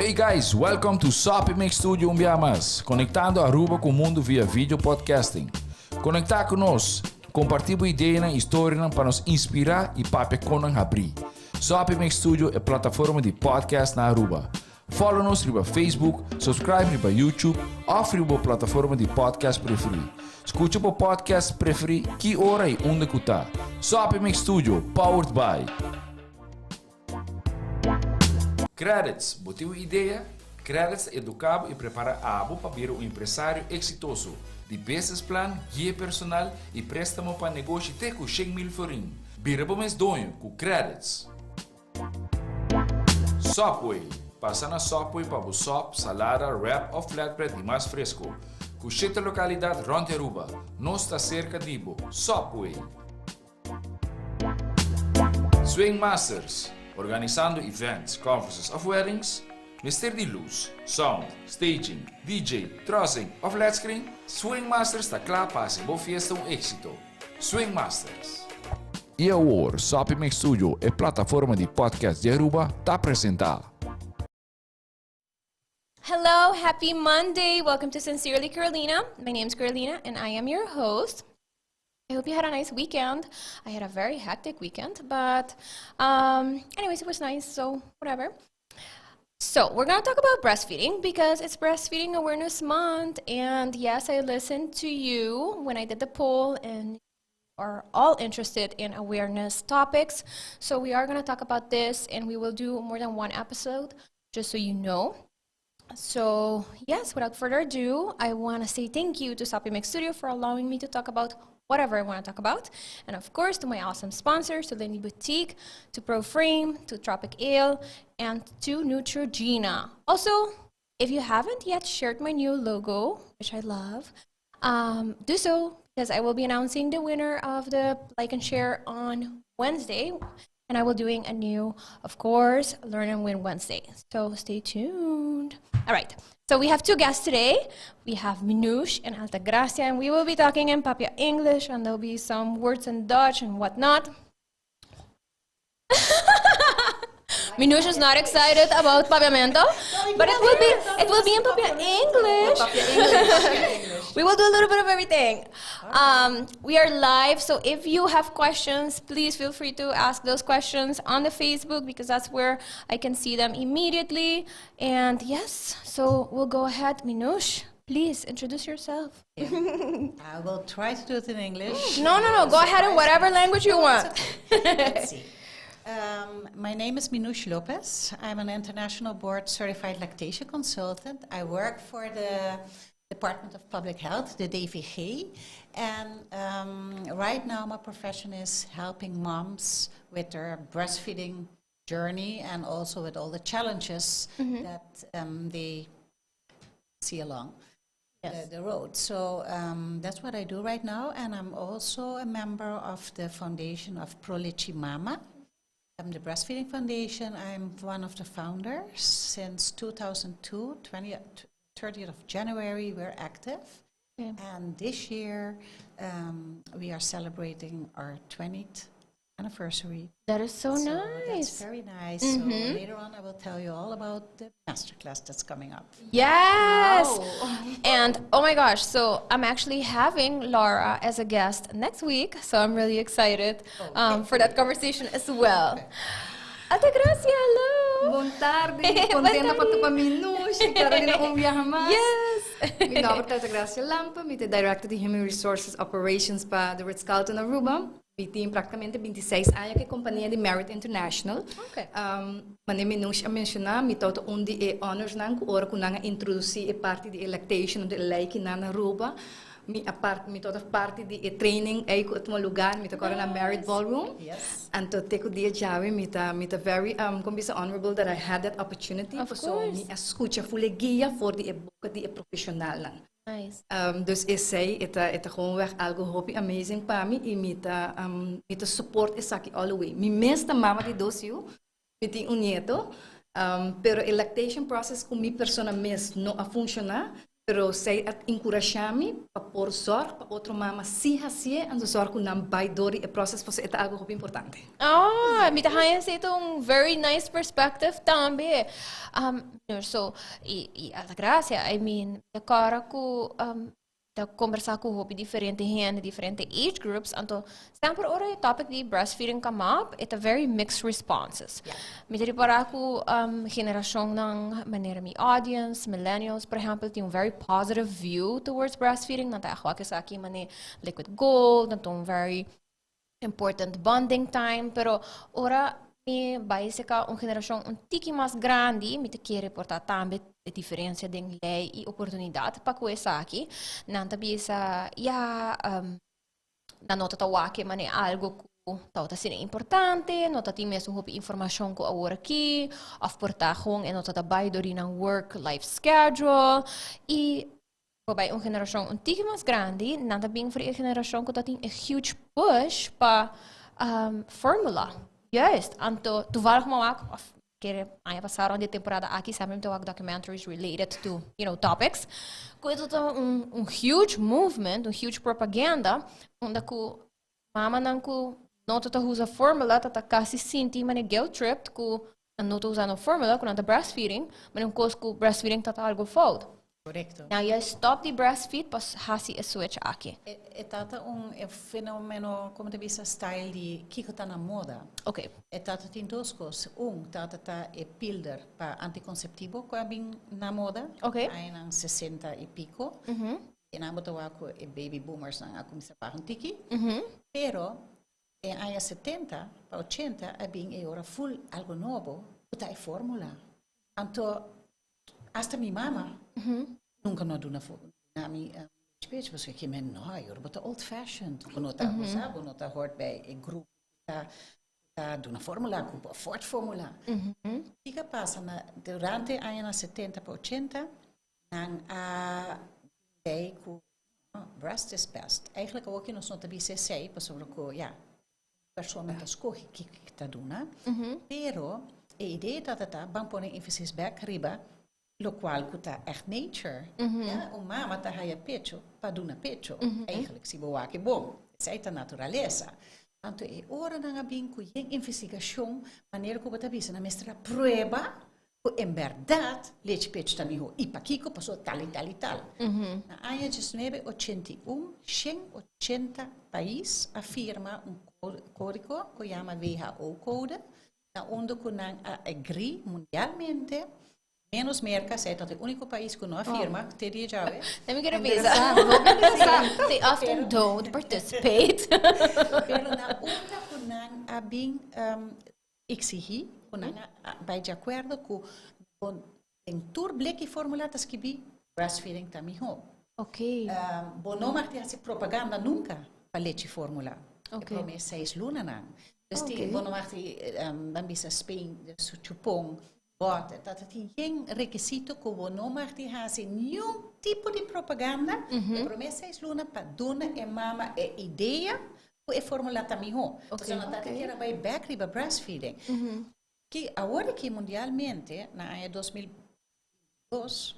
Hey guys, welcome to Soppy Mix Studio un bia mas, conectando Aruba cu mundo via video podcasting. Conecta cu nos, comparti bo ideanan y historianan pa nos inspira y papia con nan habri. Soppy Mix Studio e plataforma di podcast na Aruba. Follow nos riba Facebook, subscribe riba YouTube of riba bo plataforma di podcast preferi. Scucha bo podcast preferi ki ora y unda cu ta. Soppy Mix Studio, powered by. Credits, bo tin un idea? Credits ta educa bo y prepara abo pa bira un empresario exitoso. Di business plan, guia personal y prestamo pa negoshi te cu 100,000 florin. Bira bo mes doño cu Credits. Subway, pasa na Subway pa bo sop, salada, wrap of flatbread di mas fresco. Cu shete localidad rond di Aruba. Nos ta cerca di bo. Subway! Swing Masters, organisando events, conferences of weddings. Mester di luz, sound, staging, DJ, trussing of led screen? Swing Masters ta cla pa haci bo fiesta un exito. Swing Masters. Y awor, Soppy Mix Studio, e plataforma di podcast di Aruba, ta presenta. Hello, happy Monday. Welcome to Sincerely Carolina. My name is Carolina and I am your host. I hope you had a nice weekend. I had a very hectic weekend, but anyways, it was nice, so whatever. So we're going to talk about breastfeeding because it's Breastfeeding Awareness Month. And yes, I listened to you when I did the poll and are all interested in awareness topics. So we are going to talk about this and we will do more than one episode, just so you know. So yes, without further ado, I want to say thank you to Soppy Mix Studio for allowing me to talk about whatever I want to talk about. And of course, to my awesome sponsors, to Lindy Boutique, to ProFrame, to Tropic Ale, and to Neutrogena. Also, if you haven't yet shared my new logo, which I love, do so, because I will be announcing the winner of the like and share on Wednesday. And I will be doing a new, of course, Learn and Win Wednesday. So stay tuned. All right. So we have two guests today. We have Minouche and Altagracia, and we will be talking in Papia English, and there'll be some words in Dutch and whatnot. Minouche is not excited about Papiamento, but it will be in Papia English. We will do a little bit of everything. We are live, so if you have questions, please feel free to ask those questions on the Facebook because that's where I can see them immediately. And yes, so we'll go ahead. Minouche, please introduce yourself. I will try to do it in English. No. Go ahead in whatever language you want. Let's see. My name is Minouche Lopez. I'm an international board certified lactation consultant. I work for the Department of Public Health, the DVG. And right now, my profession is helping moms with their breastfeeding journey and also with all the challenges that they see along the road. So that's what I do right now. And I'm also a member of the foundation of Pro Lechi Mama. I'm the Breastfeeding Foundation. I'm one of the founders since 2002, 20, 30th of January, we're active. And this year, we are celebrating our 20th anniversary. That is so So nice. that's very nice. So later on, I will tell you all about the masterclass that's coming up. Yes. And oh my gosh, so I'm actually having Laura as a guest next week. So I'm really excited for that conversation as well. Altagracia, hello. Bon tardi, contento pa topa Minouche, Carolina un biaha mas. Yes. Mi nomber ta Altagracia Lampe, mi ta Director di Human Resources Operations pa The Ritz-Carlton Aruba. Mi tin practicamente 26 aña cu e compania di Marriott International. Manera Minouche a menciona, mi tabata un di e owners nan, ora cu nan a introduci e parti di lactation, di ley na Aruba. Mi a part, mi tabata parti di e training ey cu a tuma lugar, mi ta na Marriott Ballroom. Anto te cu dia djawe mi ta very con bisa, honorable that I had that opportunity. Of So course. mi a scucha full e guia for di e boca di e professional nan. Nice. Dus esey e ta gewoon weg algo hopi amazing pa mi y mi ta support esaki all the way. Mi mes ta mama di dos yiu, mi tin un nieto, pero e lactation process cu mi persona mes no a funciona. Pero esey a encurasha mi pa por zorg pa otro mama si haci'e, anto zorg cu nan bay door di e proces pasobra e ta algo hopi importante. Ah, mi ta haya esey ta un very nice perspective tambe. So, y, y Altagracia, I mean, mi ta cora cu ta conversa cu hopi diferente hende, diferente age groups, anto semper ora e topic di breastfeeding come up, e ta very mixed responses. Mi ta ripara cu generacionnan manera mi audience, millennials por ehempel, tin un very positive view towards breastfeeding, nan ta echt wak esaki mane liquid gold, nan ta un very important bonding time, pero ora mi bai seca un generacion un tiki mas grandi, mi ta kere por ta tambe e diferencia den ley y oportunidad pa cu esaki, nan ta bisa, ya, nan no ta ta wak e mane algo cu tabata asina importante, no ta tin mesun hopi informacion cu awor aki, of por ta gewoon e no ta ta bai dor di nan work life schedule, y Por bai un generashon un tiki mas grandi, nan ta bin for di e generashon ku ta tin e huge push pa formula. Juist. Anto toevallig mi a wak, of kere aña pasá rond di e temporada aki semper mi ta wak documentaries related to, you know, topics, ku e ta un un huge movement, un huge propaganda, unda ku mamanan ku no ta ta usa formula ta ta kasi sinti manera guilt tripped ku nan no ta usa no formula, ku nan ta breastfeeding, manera un kos ku breastfeeding ta ta algo fout. Korekto. Nan ya stop di breastfeed pa hasi e switch aki. E ta ta un e fenomeno, komo ta bisa, style di kiko ta na moda. Ok. E ta ta tin dos kos. Un, ta ta ta e pilder pa antikonseptibo ku a bin na moda. Ok. Añanan 60 i piko. E nan bo ta wak ku e baby boomers nan a kuminsá baha un tiki. Pero e aña 70 pa 80 a bin e ora full algo nobo ku ta e formula. Anto hasta mi mama nunka no a duna na mi speech pasobra ke men no, e ora bo ta old fashioned, bo no ta bo sa bo no ta hort bij e grupo ku ta ta duna formula ku bo afford formula. Kiko a pasa na durante e añanan 70 pa 80 nan a bin bij ku breast is best. Eigenlijk awor ki nos no ta bisa esei pasobra ku ya persona ta skohe kiko ki ta duna, pero e idea tabata ta ban pone énfasis bek riba lokual ku ta ègt nature. Ya, un mama ta haya pecho pa duna pecho, eigenlijk si bo wak e bon, esei ta naturalesa. Anto e ora nan a bin ku yen investigashon manera ku bo ta bisa nan mester a prueba ku en bèrdat lechi pecho ta mihó i pakiko pasobra tal i tal i tal. Na aña 1981 180 pais a firma un kódigo ku yama WHO-kode na unda ku nan a agrí mundialmente, ménos Merka, esei ta e úniko pais ku no a firma te dia djawe. Let me get a visa. They often don't participate. Pero na unda ku nan a bin Exigí ku nan a bai di akuerdo ku bo den tur bleki formula ta skibí breastfeeding ta mihó. Bo no mag di hasi propaganda nunka pa lechi formula e promé seis lunanan. Dus tin bo no mag di ban bisa Spain su chupon, bòter, ta tin yen rekisito ku bo no mag di hasi niun tipo di propaganda e promé seis luna pa duna e mama e idea Ku e formula ta mihó. Pasobra nan ta kier a bai bèk riba breastfeeding. Ki awor aki mundialmente na aña 2022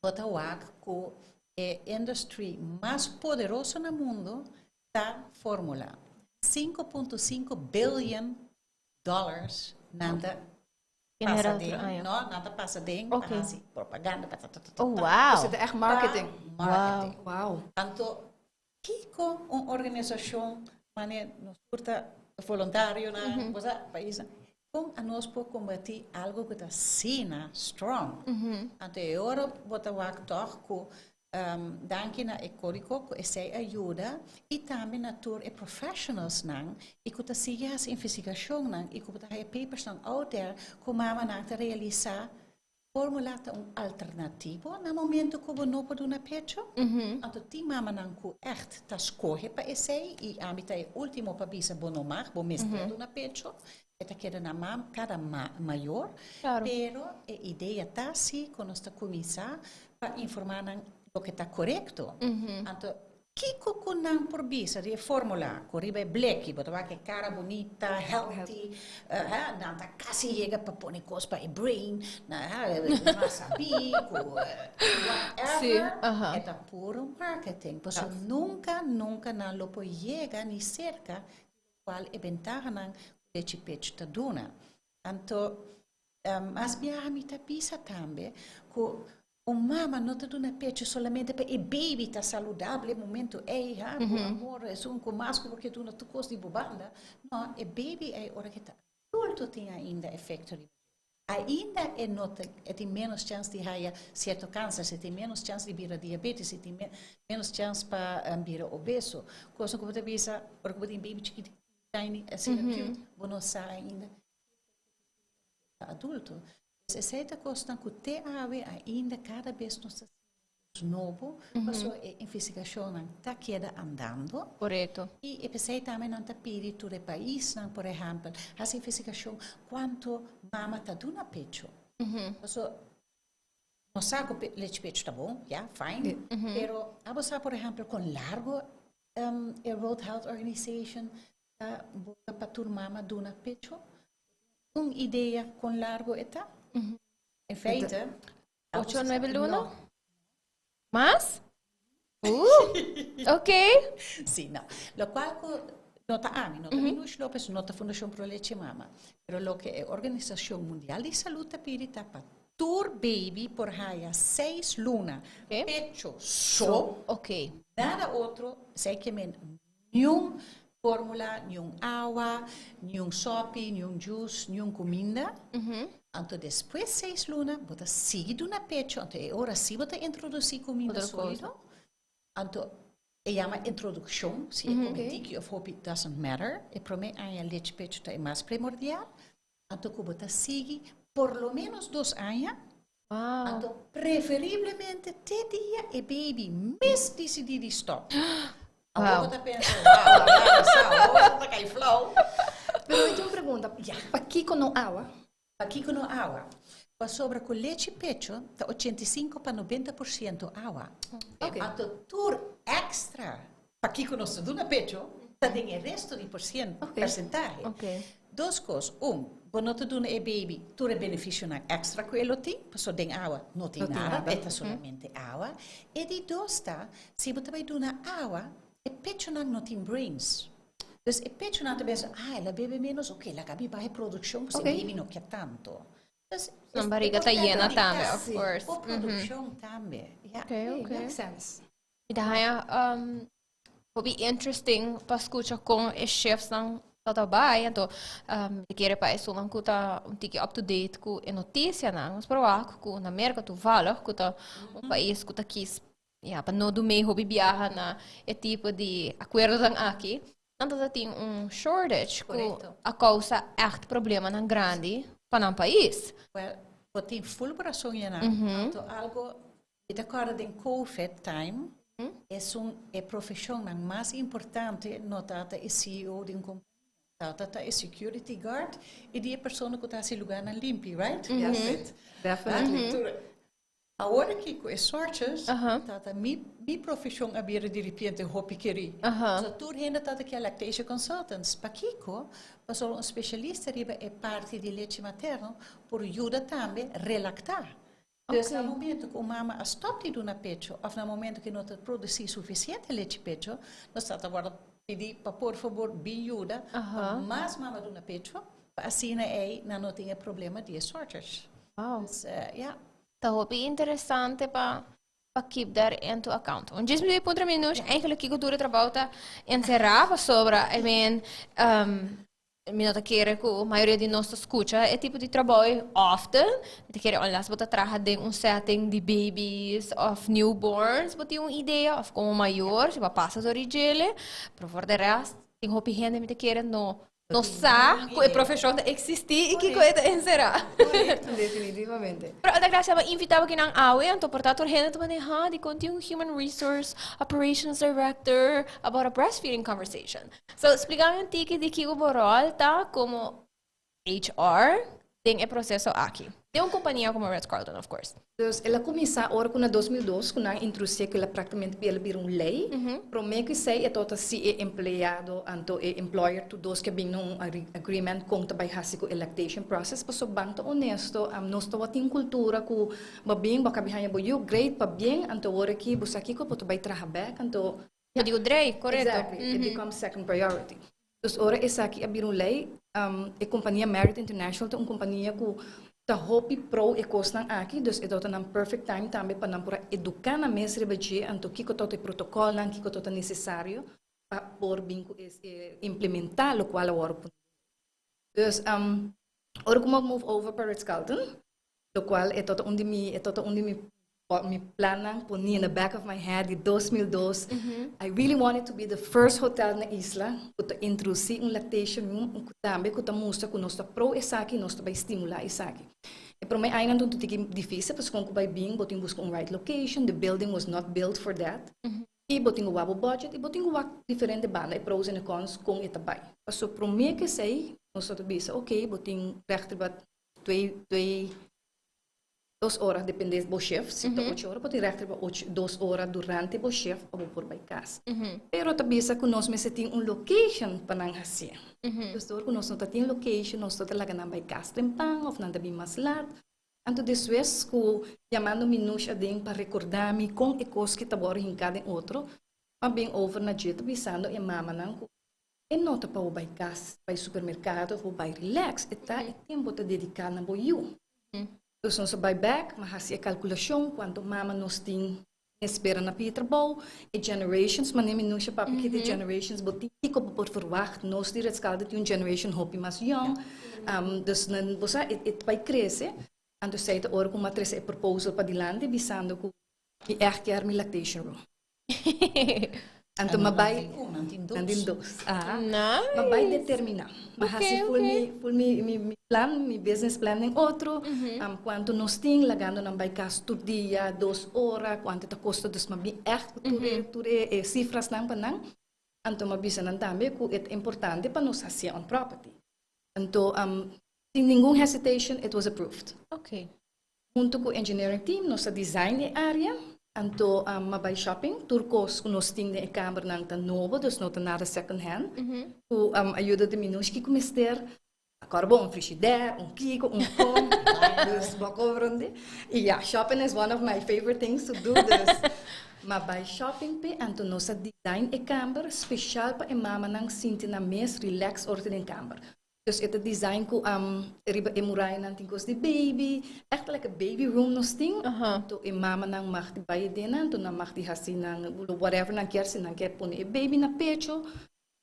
bo ta wak ku e industry mas poderoso na mundu ta formula. 5.5 billion dollars nan ta pasa den, no, nan ta pasa den pa hasi propaganda pa ta ta ta ta. Oh wow. Esei ta ègt marketing. Marketing. Wow. Anto Kiko un organisashon manera nos tur ta voluntarionan, bo sa, paisnan, kon anos por kombatí algu ku ta asina strong? Anto e ora bo ta wak tòg ku danki na e kódigo ku esei a yuda i tambe na tur e professionalsnan i ku ta sigui hasi investigashonnan i ku bo ta haya papersnan out there ku mamanan ta realisá. Formula ta un alternativo na momento ku bo no por duna pecho. Anto tin mamanan ku ègt ta skohe pa esei i ami ta e último pa bisa bo no mag, bo mester duna pecho. E ta keda na mam kada mayor. Pero e idea ta si ku nos ta kuminsá pa informá nan loke ta korekto. Anto. Kiko ku nan por bisa di e formula ku riba e bleki bo ta wak e kara bunita, healthy, nan ta kasi yega pa pone kos pa e brain, nan sabi ku whatever, e ta puro marketing. Pasobra nunka, nunka nan lo por yega ni serka di lokual e bentahanan ku lechi pechu ta duna. Anto, mas biaha mi ta bisa tambe ku un mama no ta duna pecho solamente pa e baby ta saludable e momento ei, ha, ku amor, esun ku mas ku bo ke duna tur kos di bo banda. No, e baby ei ora ke ta adulto tin ainda efecto riba dje. Ainda e no ta, e tin menos chans di haya cierto cancer, e tin menos chans di bira diabetes, e tin menos chans pa bira obeso. Kosnan ku bo ta bisa ora ku bo tin baby chikiti, tiny, asina cute, bo no sa ainda ki efecto tin ora bo ta adulto. Pues esei ta kosnan ku te awe ainda kada bes nos ta siña kos nobo, pasobra e investigashonnan ta keda andando. I e p'esei tambe nan ta pidi tur e paisnan, por ehèmpel, hasi investigashon kuantu mama ta duna pecho. Pasobra nos sa ku lechi pecho ta bon, ya, fine, pero abo sa por ehèmpel kon largo e World Health Organization ta boga pa tur mama duna pecho? Un idea kon largo e ta? In feite, 8 o 9 luna? Mas? Ok. Sí, no. Locual cu no ta ami, no ta Minouche Lopez, no ta Fundacion Pro Leche Mama. Pero loke e Organisacion Mundial di Salud ta pidi ta pa tur baby por haya 6 luna pecho so. Nada otro, esey ke men niun formula, niun awa, niun sopi, niun juice, niun cuminda. Anto despues 6 luna bo ta sigui duna pecho, anto e ora si bo ta introduci cuminda solido. Anto e yama introduccion, si e come tiki of hopi doesn't matter. E prome aña lechi pecho ta e mas primordial. Anto cu bo ta sigui por lo menos 2 aña. Anto preferiblemente te dia e baby mes dicidi di stop. Awor bo ta pensa, wow, ya sa, awor bo ta cay flauw. Pero mi tin un pregunta. Pakico no awa? Pakico no awa? Pasobra cu lechi pecho ta 85 pa 90% awa. Anto tur extra pakico nos ta duna pecho ta den e resto di porcentahe. Dos cos. Un, bo no ta duna e baby tur e beneficionan extra cu e lo tin, pasobra den awa no tin nada, e ta solamente awa. E di dos ta, si bo ta bay duna awa, e pechonan no tin brains. Dus e pechonan ta pensa, ah, el a bebe menos, ok, laga mi baha e produccion, pasobra e baby no kier tanto. Dus, Nan bariga ta yena tambe, of course. O produccion tambe, ja. Makes sense. Mi ta haya hopi interesting pa scucha con e shiftsnan ta ta bay, anto mi ta kere pa esunnan cu ta un tiki up to date cu e noticianan, nos por wak cu na Merca toevallig cu ta un pais cu ta kies ya pa no dumey hopi biaha na e tipo di acuerdonan aki, nan ta tin un shortage cu a causa echt problemanan grandi pa nan pais. Well, bo tin full rason Yana, anto algo Mi ta kòrda den Covid time, esun e profeshonnan mas importante no tabata e CEO di un kompania, tabata ta e security guard i di e persona ku ta hasi lugarnan limpi, right? Yes, definitely. Awor aki ku e shortage, tabata mi mi profeshon a bira diripiente hopi kerí. So tur hende tabata ke lactation consultants. Pakiko? Pasobra un specialista riba e parti di lechi materno por yuda tambe relactá. Dus na momento ku un mama a stòp di duna pecho òf na momento ku e no ta produsí sufisiente lechi pecho, nos ta ta wòrdu pidí pa por fabor bin yuda pa mas mama duna pecho pa asina ei nan no tin e problema di e shortage. Dus ya. Ta hopi interesante pa pa keep that into account. Un djis mi debe puntra mi Nush, eigenlijk kiko tur e trabou ta enserá pasobra I mean Mi no ta kere ku mayoria di nos ta skucha e tipo di trabou ei often. Mi ta kere unless bo ta traha den un setting di babies of newborns bo tin un idea of komo mayor si bo a pasa dor di djele. Pero for de rest tin hopi hende mi ta kere no no sa ku e profeshon ta eksistí i kiko e ta enserá. Korekto, definitivamente. Pero Altagracia bo a invitá bo kinan awe anto por ta tur hende ta manehá dikon tin un human resource operations director about a breastfeeding conversation. So, splica mi un tiki di kico bo rol ta como HR den e proceso aki. Den un compania como Ritz Carlton, of course. Dus el a cuminsa ora cu na 2002 cu nan introduci cu el a practicamente el a bira un ley. Prome cu esey e tabata si e empleado anto e employer tur dos ke bin na un agreement con ta bay haci cu e lactation process. Pasobra ban ta honesto, nos tabatin un cultura cu bo bin bo a cabi haña bo yu, great, pabien, anto ora aki bo sa kico bo ta bay traha bek, anto Bo dico drei, correcto. Exactly, it becomes second priority. Dus ora esaki a bira un ley, e compania Marriott International ta un compania cu ta hopi pro e cosnan aki, dus e tabata nan perfect time tambe pa nan por a educa nan mes riba dje, anto kico tabata e protocolnan, kico tabata necesario pa por bin cu e implementa locual awor pone. Dus ora cu mi a move over pa Ritz-Carlton, locual e tabata un di mi, e tabata un di mi mi plannan poni in the back of my head di 2002. I really wanted to be the first hotel na isla cu ta introduci un lactation room cu tambe cu ta mustra cu nos ta pro esaki, nos ta bay stimula esaki. E prome añanan ta un tiki dificil pasobra con cu bay bin bo tin busca un right location, the building was not built for that. Y bo tin cu wak bo budget y bo tin cu wak diferente banda, e pros en e cons con e ta bay. Pasobra prome cu esey nos ta bisa ok bo tin recht riba twee, twee, 2 ora, depende bo shift. Si ta 8 ora, bo tin recht riba ocho, 2 ora durante bo shift pa bo por bay cas. Pero ta bisa cu nos mester tin un location pa nan haci. Dus door cu nos no ta tin location, nos ta laga nan bay cas temprano of nan ta bin mas laat. Anto despues cu yamando Minouche aden pa recorda mi con e cos cu ta wordo hinca den otro, m'a bin over na dje ta bisando e mamanan cu e no ta pa bo bay cas, bay supermercado of bo bay relax, e ta e tempo ta dedica na bo yiu. Dus nos a bay back, m'a haci e calculacion cuanto mama nos tin espera na pia trabou, e generations, manera Minouche papia aki di generations, bo tin kico bo por verwacht, nos di Ritz-Carlton tin un generation hopi mas young, dus nan, bo sa, e ta bay crece, anto esey ta ora cu m'a trece e proposal padilanti bisando cu mi echt kier mi lactation room. Anto m'a bay, Nan tin dos. Nan tin dos. Aha. Nice. M'a bay determina. M'a haci full mi, full mi, mi, mi plan, mi business plan den otro. Cuanto nos tin, lagando nan bay cas tur dia, 2 ora, cuanto ta costa, dus m'a bin echt cu tur e, tur e, e cifrasnan pa nan. Anto m'a bisa nan tambe cu e ta importante pa nos haci on property. Anto, sin ningun hesitation, it was approved. Hunto cu engineering team, nos a design e area, anto m'a bay shopping, tur cos cu nos tin den e kamernan ta nobo, dus no ta nada second hand. Cu ayuda di Minouche kico mester, awor bo un frigidaire, un kiko, un kom, dus bo comprende. Y ja, shopping is one of my favorite things to do, dus m'a bay shopping pe, anto nos a design e kamer special pa e mamanan sinti nan mes relax ora den kamer. Dus e ta design cu riba e murayanan tin cos di baby, echt like a baby room nos tin. Anto e mamanan mag di bay den, anto nan mag di haci nan whatever nan kier, si nan kier pone e baby na pecho.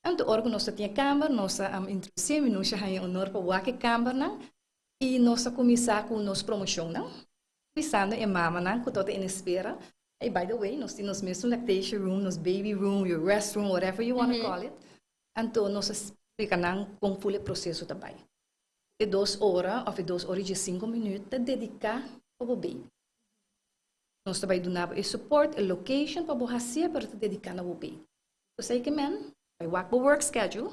Anto ora cu nos tin e kamer, nos a introduci, nos a haya honor pa wak e kamernan y nos a cuminsa cu nos promocionnan. Bisando e mamanan cu ta en espera. Hey, by the way, nos tin nos mes lactation room, nos baby room, your restroom, whatever you want to call it. Anto nos a splica nan con full e proceso ta bay. E 2 ora, of e 2 ora y 5 minuut, ta dedica pa bo baby. Nos ta bay duna e support, e location pa bo haci, pero ta dedica na bo baby. Bo kiermen, bay wak bo work schedule,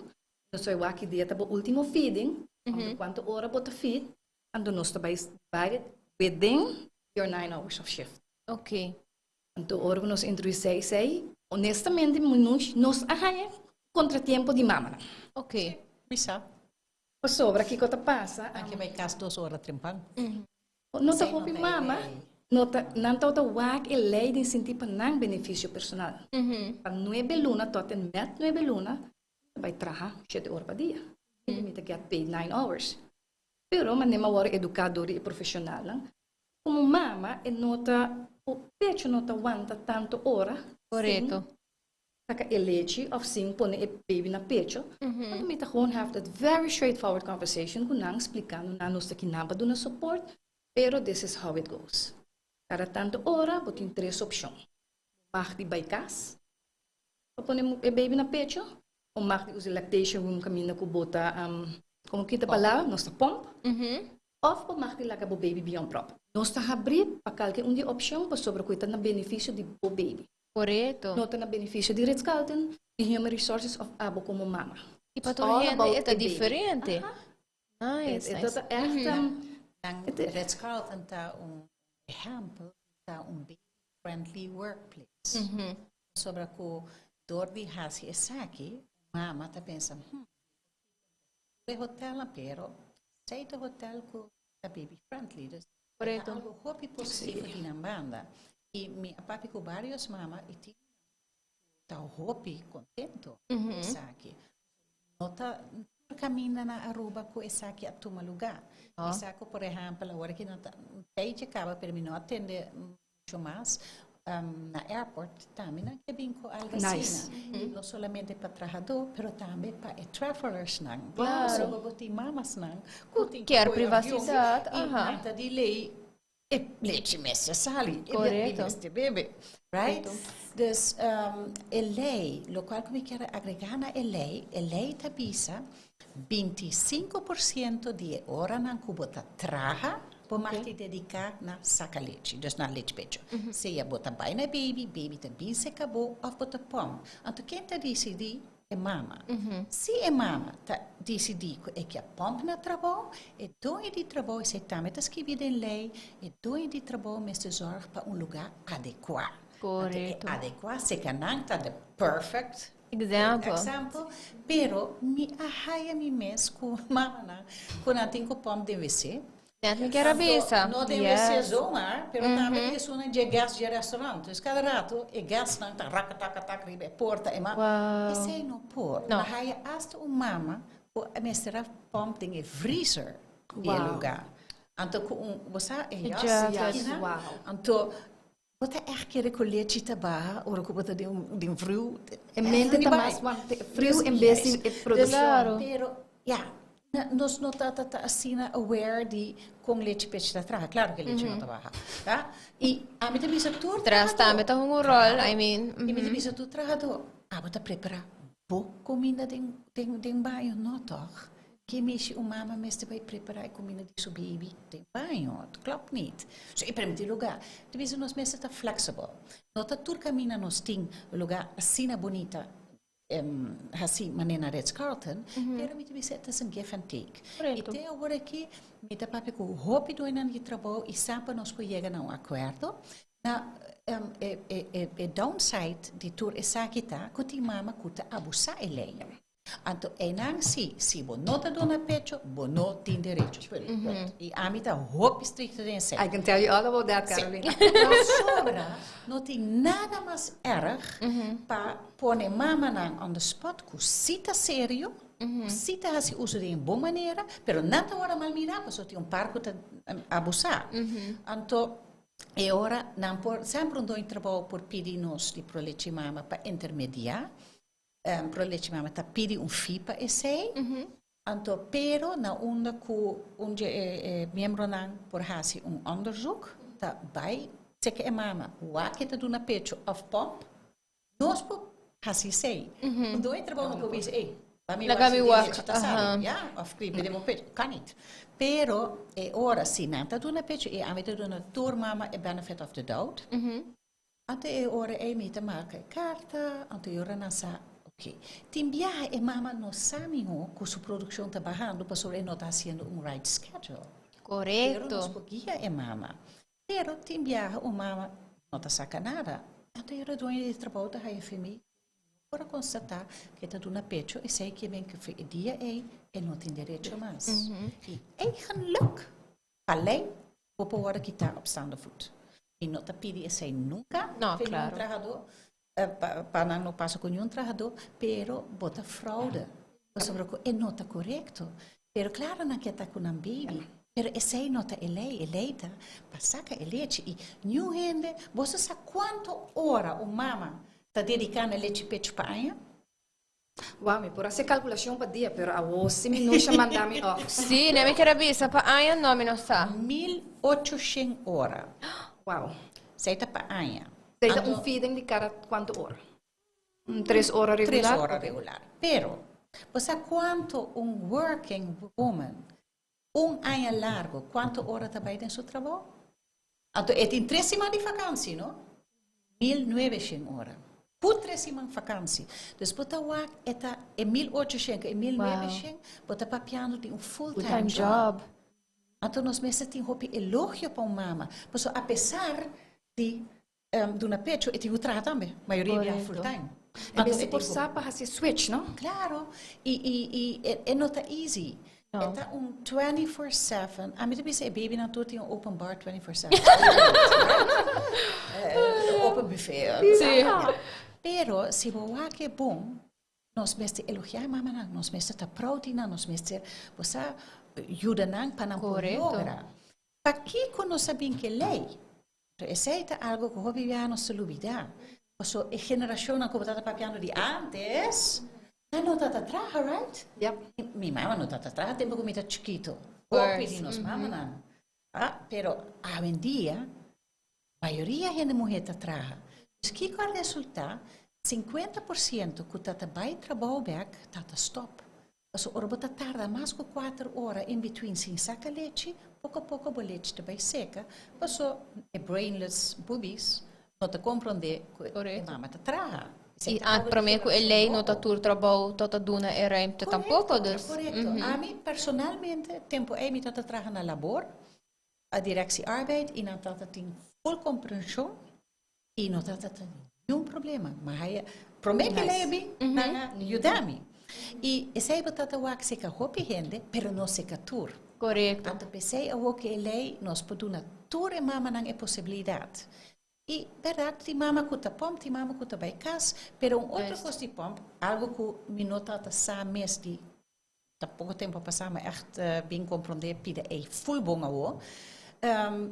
nos bay wak dia ta bo ultimo feeding, cuanto ora bo ta feed, anto nos ta bay divide it within your 9 hours of shift. Anto ora cu nos introduci esey, honestamente, nos a haya contratiempo di mama. Bisa. Pasobra kico ta pasa? Aki bay cas 2 ora trempan. No ta hopi mama, no ta nan ta wak e ley den sinti pa nan beneficio personal. Pa 9 luna tot en met 9 luna, bay traha 7 ora pa dia. Mm -hmm. get paid 9 hours. Pero manera m'a wordo educa y profesional, no? Como mama, e no ta o pecho no ta wanta tanto ora. Saca e lechi of sin pone e baby na pecho. Mi ta gewoon have that very straightforward conversation cu nan, explicando nan nos aki nan pa duna support, pero this is how it goes. Cada tanto ora, bo tin tres opcion. Mag di bay cas, pa pone e baby na pecho, of mag di usa lactation room caminda cu bo ta, con cu ta palabra, nos ta pomp, of bo mag di laga bo baby beyond prop. Nos ta habri pa calke un di opcion pasobra cu ta na beneficio di bo baby. No ta na beneficio di Ritz-Carlton, di Human Resources of abo como mama. Y pa tur hende e ta diferente. Nice, nice. Ta echt. Nan Ritz Carlton ta un ehempel, ta un baby-friendly workplace. Sobre ku door di hasi esaki, mama ta pensa, e hotel, pero esey ta hotel ku ta baby friendly. Dus algo hopi positivo di nan banda. Y mi a papia ku varios mama y tin ta hopi contento esaki. No ta caminda na Aruba ku esaki a tuma lugar. Esaki, por ehempel, awor cu no ta tijdje caba, pero mi no a tende mucho mas. Na airport tambe nan ke bin cu algo asina. Y no solamente pa trahador, pero tambe pa e travelers nan. So bo tin mamas nan ku tin Kier coy avion, privacidad, y nan ta delay, e lechi mester sali, e mester bebe. Right? Dus e ley, lo cual cu mi kier agrega na e ley ta bisa 25% di e oranan cu bo ta traha, bo mag te dedica na saca lechi, dus na lechi pecho. Sea bo ta bay na baby, baby ta bin seca bo, of bo ta pomp. Anto ken ta decidi? E mama. Si e mama ta decidi cu e kier pomp na trabou, e doño di trabou, esey tambe ta scribi den ley, e doño di trabou mester zorg pa un lugar adecua. Adecua, seca nan ta the perfect example. Example, pero mi a haya mi mes cu mama nan, cu nan tin cu pomp den wc. Net mi kier bisa. No den wc zomaar, pero tambe e una de guest de restaurant. Dus cada rato e guest nan ta raka taka tak riba e porta e ma. Esey no por. No. Ma haya hasta un mama cu mester a pomp den e freezer di e lugar. Anto cu un, bo sa, e jas, Jacket. aki nan. Anto, bo ta echt kere cu lechi ta baha, ora cu bo ta den friu. E mente ta mas friu en bes di e produccion. Pero, ja, nos no ta asina aware di con lechi pecho ta traha. Claro cu lechi no ta baha. Ta? Y ami ta bisa tur Tras trahador. Tambe ta un rol, I mean. Y mi ta bisa tur trahador. Abo ta prepara bo comida den baño, no toch? Ke mishi un mama mester bay prepara e comida di su baby den baño? Het klopt niet. So, e permiti lugar. Tenminste, nos mester ta flexible. No ta tur camina nos tin lugar asina bunita, asina manera Ritz Carlton, pero mi ta bisa het is een give and take. Y te awor aki, mi ta papia cu hopi doñonan di trabou y sa pa nos por yega na un acuerdo. Na e downside di tur esaki ta, cu tin mama cu ta abusa e ley. Anto einan si bo no ta duna pecho, bo no tin derecho. Y ami ta hopi stricto den esey. I can tell you all about that, Carolina. No sobra, no tin nada mas erg pa pone mamanan on the spot cu si ta serio, si ta hasi uso di un bon manera, pero nan ta ora mal mira, paso tin un par cu ta abusa. Anto, e ora, nan por, semper un doño trabou por pidi nos di Pro Lechi Mama pa intermedia, Pro Lechi Mama ta pidi un fee pa esey, anto pero na unda cu un miembronan por hasi un onderzoek, ta bay check e mama, wak e ta duna pecho of pomp, nos por hasi esey. Un doño trabou no por bisa, "Ey, pa mi Laga mi wak wak, si ta sabi, ja, of kribi den bo pecho, kan niet." Pero e ora si nan ta duna pecho e ami ta duna tur mama e benefit of the doubt. Anto e ora ei mi ta marca e carta, anto e ora nan sa, ok. Tin biaha e mama no sa miho cu su produccion ta bahando pasobra e no ta haciendo un right schedule. Pero nos por guia e mama. Pero tin biaha un mama no ta saca nada. Anto e ora dueño di trabou ta haya femi por constata cu ta duna pecho y sei que ben cu e dia ei e no tin derecho mas. Y eigenlijk, pa ley, bo por wordo kita op staande voet. Y no ta pidi esey nunca No, pa un trahador, pa nan no pasa cu ningun trahador, pero bo ta fraude. Pasobra cu e no ta correcto. Pero claro, nan kier ta cu nan baby. Pero esey no ta e ley, e ley ta pa saca e lechi. Y ningun hende, bo sa cuanto ora un mama ta dedica na lechi pecho pa aña? Wow, mi por haci calculacion pa dia, pero awo si mi no manda mi off. Si, ne mi kier bisa pa aña no mi no sa. 1800 ora. Esey ta pa aña. Esey ta un feeding di cada cuanto ora? Un 3 ora regular? 3 ora regular. Pero, bo sa cuanto un working woman, un aña largo, cuanto ora ta bay den su trabou? Anto, e tin 3 siman di vakantie, no? 1900 ora. Por 3 siman vakantie. Dus bo ta wak, e ta e 1800, e 1900, bo ta papiando di un full-time Full-time job. Job. Anto nos mester tin hopi elogio pa un mama. Paso apesar di duna pecho, e tin ku traha tambe. Mayoria bia full time. E mester por sa pa hasi switch, no? Claro. I e no ta easy. E ta un 24/7. Ami ta bisa e babynan tur tin un open bar 24/7. Open buffet. Pero si bo wak e bon, nos mester elogiá e mamanan, nos mester ta proud di nan, nos mester, bo sa, yuda nan pa nan por logra. Pakiko nos a bin ku e lei? Esei ta algo ku hopi biaha nos ta lubidá. Paso e generashonnan ku bo tabata papiando di antes, nan no tabata traha, right? Yep. Mi mama no tabata traha tempu ku mi ta chikitu. Hopi di nos mamanan. Ah, pero awendia, mayoria hende muhé ta traha. Dus kiko a resultá? 50% ku tabata bai trabou bèk, tabata stòp. Pasobra ora bo ta tarda mas ku 4 ora in between sin saka lechi, poko poko bo lechi ta bai seka, paso e brainless boobies no ta komprondé ku e mama ta traha. I promé ku e lei no ta tur trabou ta duna e ruimte tampoko, dus. Korekto. Ami personalmente, tempu ei mi tabata traha na labor, a Directie Arbeid, i nan tabata tin full komprenshon i no tabata ningun problema. Ma haya, promé ku lei a bin, nan a yuda mi. I esei bo tabata wak seka hopi hende, pero no seka tur. Anto p'esei awor ku e lei nos por duna tur e mamanan e posibilidat. I bèrdat, tin mama ku ta pòmp, tin mama ku ta bai kas, pero un otro kos di pòmp, algu ku mi no tabata sa mes di ta poko tempu a pasá, ma ègt bin komprondé pida ei full bon awor.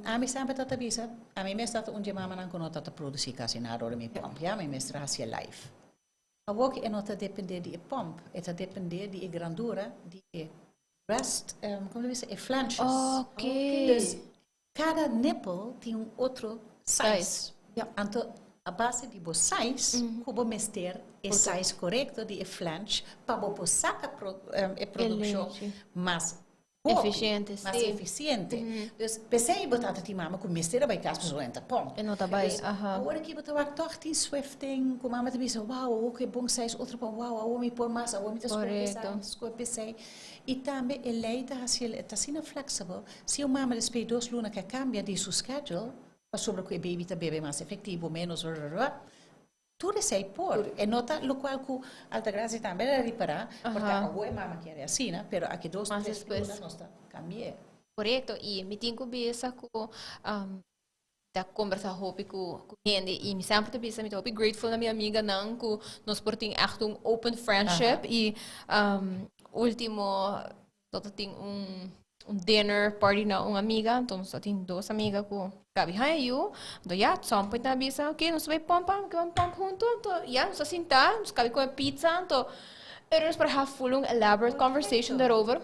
Ami semper tabata bisa, ami mes tabata un di e mamanan ku no tabata produsí kasi nada ora mi pòmp, ya, mi mester hasié live. Awor ku e no ta dependé di e pòmp, e ta dependé di e grandura di e breast, komo ta bisa, e flanges. Dus kada nipple tin un otro size. Anto a base di bo size, ku bo mester e size korekto di e flange pa bo por saka e produkshon mas hopi, mas efisiente. Dus p'esei bo tabata tin mama ku mester a bai kas pasobra nan ta pòmp. E no ta bai, aha. Awor aki bo ta wak tòg tin swifting ku mama ta bisa, wow, awor ku e bon size otro pòmp, wow, awor mi por mas, awor mi ta skohe p'esei, skohe p'esei. I tambe e lei ta hasi el, ta asina flexible, si un mama despues di 2 luna ke kambia di su schedule, pasobra ku e baby ta bebe mas efektivo, menos, tur esei por. E no ta lokual ku Altagracia tambe a ripará, porque awor e mama kier asina, pero aki 2, Mas 3 despues. Luna nos ta kambi'é. Korekto, i mi tin ku bisa ku ta kombersá hopi ku hende i mi semper ta bisa mi ta hopi grateful na mi amiganan ku nos por tin echt un open friendship i último nos tin un dinner party na un amiga, anto nos tin dos amiga ku kabi haña yu, anto ya some point nan a bisa ok, nos ta bai pòmp, ke ban pòmp huntu, anto ya nos a sintá, nos kabi kome pizza, anto pero nos por have full un elaborate conversation daarover.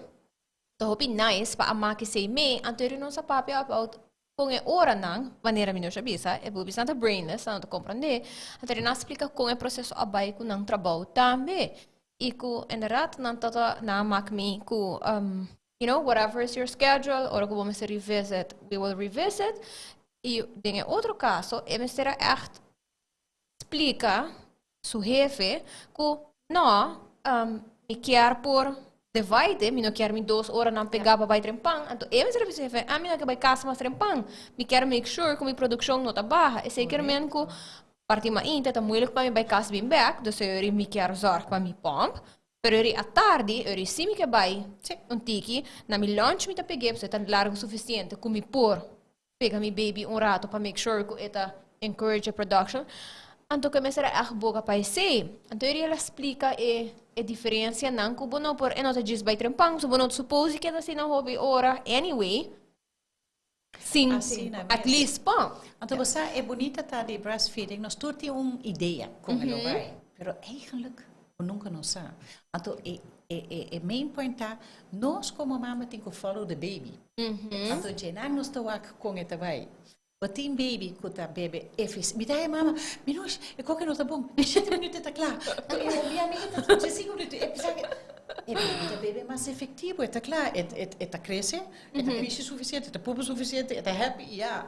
Ta hopi nice pa a maki sei mee, anto eri nos a papia about kon e oranan, manera mi nos a bisa, e boobies nan ta brainless, nan no ta komprondé, anto eri nan a splika kon e proseso a bai ku nan trabou tambe. I ku inderdaad nan tabata nan a mak mi ku whatever is your schedule, ora ku bo mester revisit, we will revisit. I den e otro kaso, e mester a ègt splika su hefe ku no, mi kier por divide, mi no kier mi 2 oranan pegá pa bai trempan. Anto e mester a bisa su hefe, ah, mi no ke bai kas mas trempan, mi kier make sure ku mi produkshon no ta baha. Esei kier men ku parti mainta ta moeilijk pa mi bai kas bin bèk, dus eri mi kier zorg pa mi pòmp. Pero eri atardi, eri si mi ke bai un tiki, na mi lunch mi ta peg'é, pasobra e ta largu sufisiente ku mi por pega mi baby un rato pa make sure ku e ta encourage e production. Anto ku e mester a ègt boga pa esei. Anto eri el a splika e diferensianan ku bo no por, e no ta djis bai trempan, so bo no ta suppose keda asina hopi ora anyway, sin Asina at mes. least pòmp. Anto bo sa, e bunita ta di breastfeeding, nos tur tin un idea kon e lo bai, pero eigenlijk bo nunka no sa. Anto e main point ta, nos komo mama tin ku follow the baby. Anto djenan nos ta wak kon e ta bai. Bo tin baby ku ta bebe efis. Mi ta e mama, Minouche, e koke no ta bon. 7 minüt e ta kla. Mi amiga ta 5 minüt. E bisa e baby ta bebe mas efektivo, e ta kla, e ta krese, e ta pishi sufisiente, e ta pupa sufisiente, e ta happy, ya.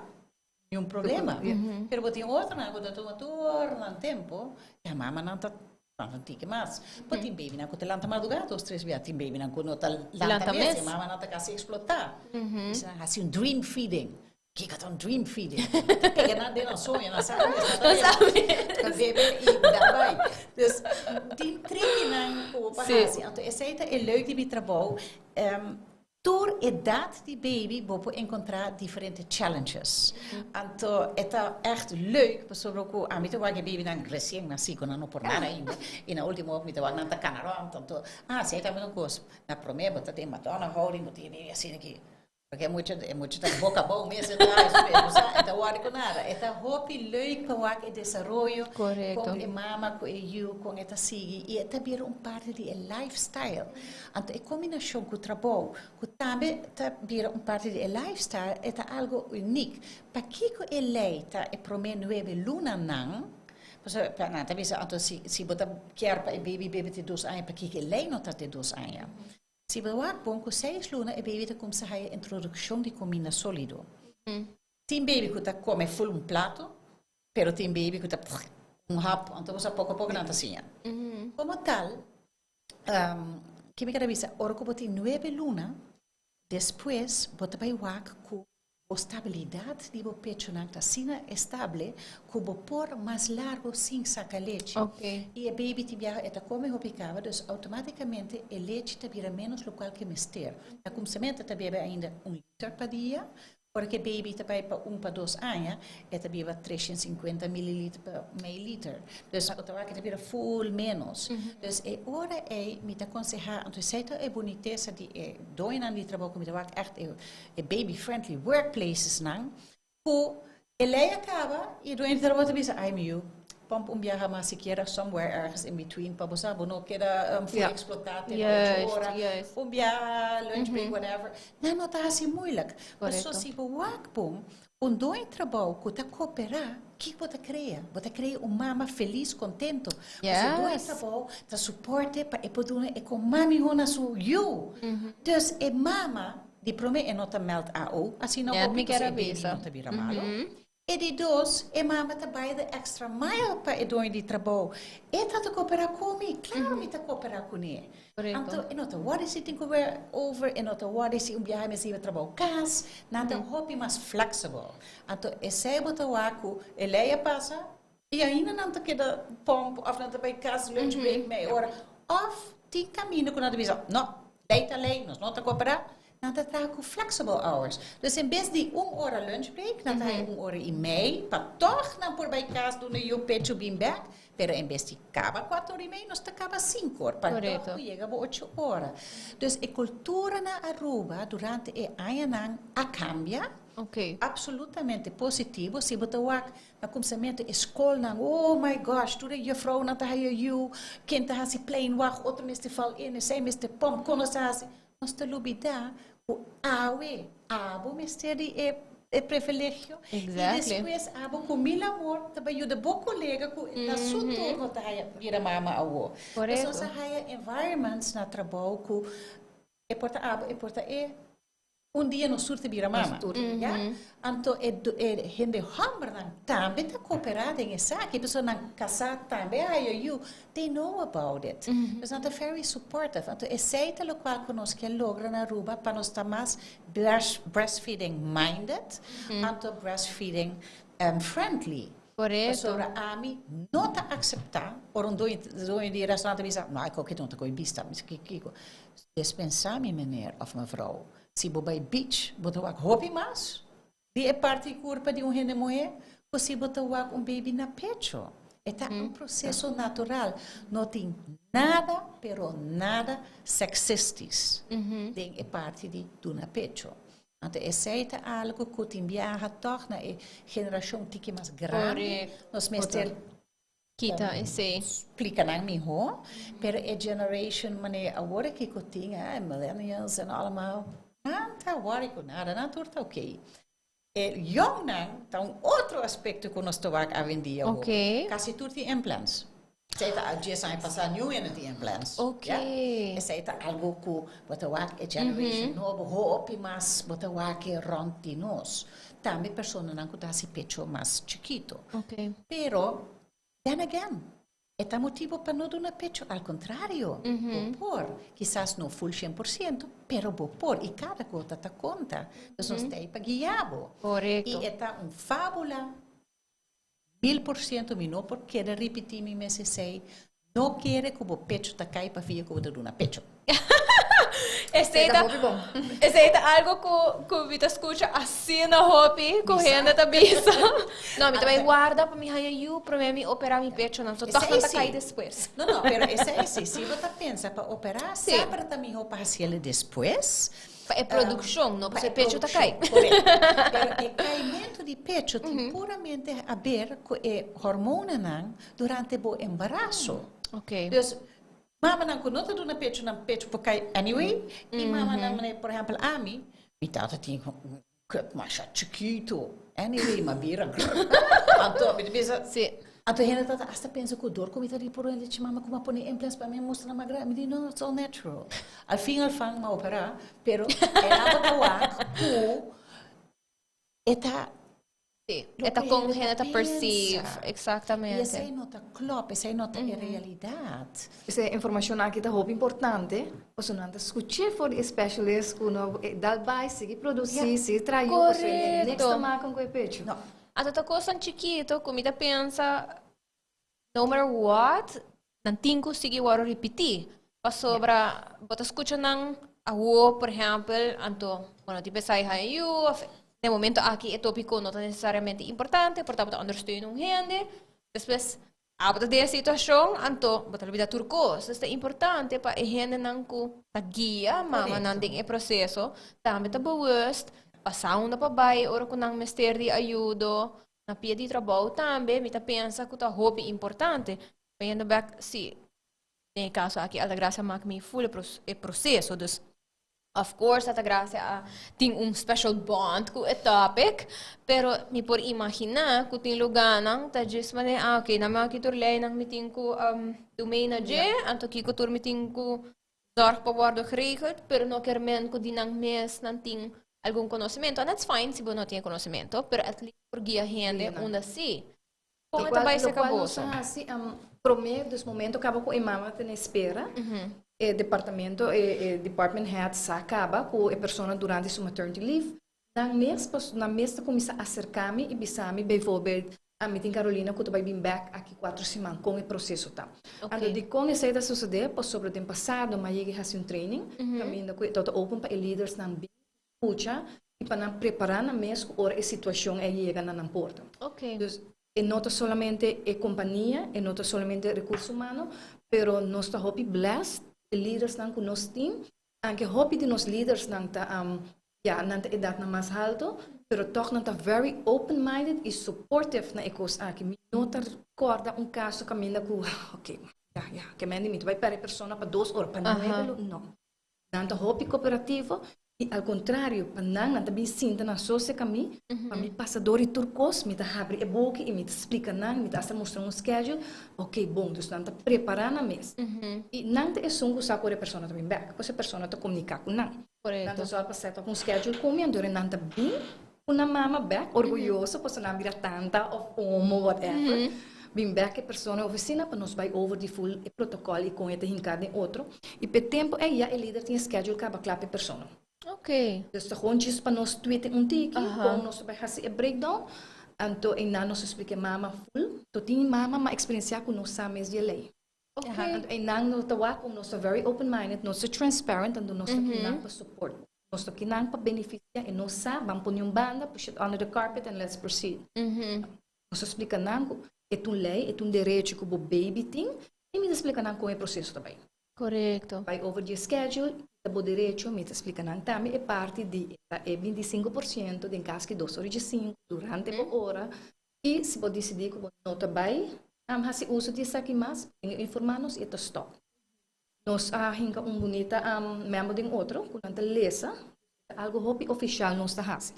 Ningun problema. Pero bo tin otronan ku ta tuma tur nan tempu, e mamanan ta. Un tiki mas. Pero tin baby nan ku ta lanta madrugá dos, tres bia. Tin baby nan ku no ta lanta Lanta mes. mes. E mama nan ta kasi eksplotá. Bisa nan hasi un dream feeding. Kiko ta un dream feeding? Ta pega nan den nan soño, nan sabi mes, nan ta Nan sabi bebe. Ta bebe i dan bai. Dus tin trikinan ku bo por hasi. Anto esei ta e leuk di mi trabou. Tur edat di baby bo por enkontrá diferente challenges. Anto e ta ègt leuk pasobra ku ami ta wak e babynan resien nasí ku nan no por nada ainda i na último mi ta wak nan ta kana rònt. Anto, ah, esei tambe ta un kos. Na promé bo ta den Madonna houding, bo tin e baby asina aki. Porque e mucha, e mucha ta boca abou mes, e ta e bo sa, e ta wòrdu ku nada. E ta hopi leuk pa wak e desaroyo kon e mama ku e yu, kon e ta sigui i e ta bira un parti di e lifestyle. Anto e kombinashon ku trabou, ku tambe ta bira un parti di e lifestyle, e ta algo unik. Pakiko e lei ta e promé nuebe lunanan? Pasobra nan ta bisa anto si si bo ta kier pa e baby bebe te dos aña, pakiko e lei no ta te dos aña? Si bo wak bon ku seis luna e baby ta kumsa haya introdukshon di kuminda solido. Tin baby ku ta kome ful un plato, pero tin baby ku ta un hap, anto bo sa poko poko nan ta siña. Komo tal, Ke mi kere bisa, ora ku bo tin nuebe luna, despues bo ta bai wak ku bo stabilidat di bo pechonan ta asina estable ku bo por mas largo sin saka lechi. I e baby tin biaha e ta kome hopi kaba, dus outomatikamente e lechi ta bira ménos lokual ke mester. Na kumsamentu e ta bebe ainda un liter pa dia, Ora ku e baby ta bai pa un pa dos aña, e ta biba 350 mililiter pa mei liter. Dus bo ta wak e ta bira ful ménos. Dus e ora ei mi ta konsehá, anto esei ta e bunitesa di e doñonan di trabou ku mi ta wak ègt e baby friendly workplacesnan, ku e lei a kaba i e doño di trabou ta bisa, ai mi yu, pomp un biaha mas sikiera somewhere ergens in between pa bo sa bo no keda full eksplotá te na ocho ora, un biaha, lunch break, whatever. Nan no ta hasi moeilijk. Paso si bo wak bon, un doño trabou ku ta koperá, kiko bo ta krea? Bo ta krea un mama felis, kontento. Paso doño trabou ta suporte pa e por duna e kon mas mihó na su yu. Dus e mama, di promé e no ta meld AO, asina hopi paso e baby no ta bira malo. E di dos, e mama ta bai the extra mile pa e doño di trabou. E ta ta koperá ku mi, klaro mi ta koperá kuné. Anto e no ta wòrdu si tin ku wer over, e no ta wòrdu si un biaha mester hiba trabou kas, nan ta hopi mas flexible. Anto esei bo ta wak ku e lei a pasa i ainda nan ta keda pomp òf nan ta bai kas lunch break mei ora òf tin kaminda ku nan ta bisa no, lei ta lei, nos no ta koperá. Nan ta traha ku flexible hours. Dus en bes di un ora lunch break, nan ta haña un ora i mei pa tòg nan por bai kas duna yu pechu bin bèk. Pero en bes di kaba kuater ora i mei, nos ta kaba sinku or pa tòg bo yega bo ocho ora. Dus e kultura na Aruba durante e añanan a kambia. Absolutamente positivo. Si bo ta wak na kumsamentu e skolnan, oh my gosh, tur e juffrouwnan ta haña yu, ken ta hasi pleinwacht, otro mester val in, esei mester pòmp, kon nos ta hasi? Nos ta lubidá ku awe abo mester di e e privilegio i despues abo ku mil amor ta bai yuda bo kolega ku na su turno ta haya bira mama awo. Pues nos a haya environments na trabou ku e por ta abo e por ta e. Un dia nos tur ta bira mama. Ya? Anto e e hende hòmbernan tambe ta koperá den esaki, pasobra nan kasá tambe a haya yu, they know about it. Dus nan ta very supportive. Anto esei ta lokual ku nos ke logra na Aruba pa nos ta mas breastfeeding minded, anto breastfeeding friendly. Pasobra ami no ta akseptá ora un doño di restaurant ta bisa, no, e koki no ta koe bista. Mi bisa, kiko? Despensá mi meneer òf mevrouw, si bo bai beach bo ta wak hopi mas di e parti di kurpa di un hende muhé ku si bo ta wak un baby na pecho. E ta un proseso natural, no tin nada pero nada seksistis den e parti di duna pecho. Anto esei ta algu ku tin biaha tòg na e generashon tiki mas grandi nos mester Kita esei. Splika nan mihó, pero e generation manera awor aki ku tin, e millennials en allemaal, nan ta worry ku nada, nan tur ta oké. E yòngnan ta un otro aspekto ku nos ta wak awendia hopi. Kasi tur tin implants. Esei ta dies aña pasá niun hende tin implants. Ya? Esei ta algu ku bo ta wak e generation nobo hopi mas bo ta wak e rònt di nos. Tambe personanan ku ta hasi pecho mas chikito. Pero, then again, E ta motibo pa no duna pecho, al contrario, bo por, kisas no full 100%, pero bo por, y cada gota ta conta. Dus nos t'ey pa guia bo. Y e ta un fabula, 1000% mi no por keda ripiti mi mes esey, no kere cu bo pecho ta cay pa via cu bo ta duna pecho. Esey ta, esey ta algo cu cu mi ta scucha asina hopi cu hende ta bisa. No, mi ta bay warda pa mi haya yu prome mi opera mi pechonan, so toch nan ta cay despues. No, no, pero esey si, si bo ta pensa pa opera, semper ta miho pa haciele despues. Pa e produccion, no pasobra e pecho ta cay. Correcto. Pero e caimento di pecho tin puramente haber cu e hormonanan durante bo embaraso. Dus, Mamanan ku no ta duna pechu nan pechu por kai anyway i mamanan manera por ehempel ami, mi tata tin un cup masha chikitu anyway m'a bira grrr anto mi ta bisa anto hende ta hasta pensa ku dor ku mi ta di por hende dici mama ku m'a pone implants pa mi mustra mas grandi mi di no it's all natural al fin al fan m'a opera pero e tabata wak ku e ta Sí, e ta con hende ta perceive, exactamente. Y esey no ta klop, esey no ta e realidad. Esey informacion aki ta hopi importante, pasobra nan ta scuche for di e specialist cu no dal bay, sigui produci, sigui traha yu, pasobra e niks ta maken cu e pecho. No. Anto ta cosnan chikito cu mi ta pensa, no matter what, nan tin cu sigui worde ripiti, pasobra bo ta scucha nan awo, por ehempel, anto bo no tin pensa di haña yu, of den momento aki e topico no ta necesariamente importante, por ta bo ta ondersteun un hende, despues abo ta den e situacion, anto bo ta lubida tur cos. Entonces ta importante pa e hendenan cu ta guia mamanan den e proceso tambe ta bewust pa sa unda pa bay ora cu nan mester di ayudo. Na pia di trabou tambe mi ta pensa cu ta hopi importante. Bayendo bek, si, den e caso aki Altagracia mak mi full e proceso, dus of course Altagracia a tin un special bond cu e topic, pero mi por imagina cu tin luganan ta djis manera, ah ok, nan mi aki tur leynan mi tin cu do mee na dje, anto kico tur mi tin cu zorg pa wordo geregeld, pero no kier men cu di nan mes nan tin algun conocimento, and that's fine si bo no tin e conocimento, pero at least por guia hende unda si. Con e ta bay seca boso? Locual nos a haci, prome, dus momento caba cu e mama ta na espera, e departamento, e department head sa caba cu e persona durante su maternity leave, Nan mes pas nan mes ta kuminsá aserká mi i bisa mi bijvoorbeeld, Ami tin Carolina ku ta bai bin bèk aki kuater siman, kon e proseso ta? Anto dikon esei ta sosodé? Pasobra den pasado mi a yega i hasi un training kaminda ku e tabata open pa e lidersnan bin skucha i pa nan prepará nan mes ku ora e situashon ei yega na nan porta. Dus e no ta solamente e kompania, e no ta solamente rekurso humano, pero nos ta hopi blessed e lidersnan ku nos tin. Anke hopi di nos lidersnan ta ya nan ta edadnan mas halto, pero tog nan ta very open minded y supportive na e cos aki. Mi no ta recorda un caso caminda cu ok, ya, ya, ke mende mi ta bay perde e persona pa dos ora, pa nuebe lo, no. Nan ta hopi cooperativo y al contrario, pa nan, nan ta bin sinta nan so cerca mi, pa mi pasa door di tur cos, mi ta habri e boki y mi ta splica nan, mi ta hasta mustra un schedule, ok, bon, dus nan ta prepara nan mes. Y nan ta esun cu sa cu ora e persona ta bin bek, pues e persona ta comunica cu nan. Nan ta zorg pa set up un schedule cu mi, anto nan ta bin cu nan mama bek, orguyoso, pasobra nan a bira tanta of omo, whatever. Bin bek e persona e oficina pa nos bay over di full e protocol y con e ta hinca den otro. Y p'e tempo ey ya e lider tin e schedule caba cla p'e persona. Dus ta gewoon djis pa nos twiti un tiki, con nos ta bay haci e breakdown. Anto eynan nos ta splica e mama full. To tin mama mas experiencia cu nos sa mes di e ley. Anto eynan no ta wak ku nos ta very open minded, nos ta transparent, anto nos ta kinan pa support. Nos ta kinan pa beneficia e nos sa, ban pone un banda, push it under the carpet and let's proceed. Nos ta splika nan ku e ta un lei, e ta un derecho ku bo baby tin, i mi ta splika nan kon e proseso ta bai. Bai over di e schedule, e ta bo derecho, mi ta splika nan tambe e parti di e ta e 25% den kas ki dos ora i diesinku durante bo ora, I si bo disidí ku bo no ta bai hasi uso di esaki mas, bo tin ku informá nos i e ta stòp. Nos a hinka un bunita memo den otro ku nan ta lesa, ta algu hopi ofishal nos ta hasi.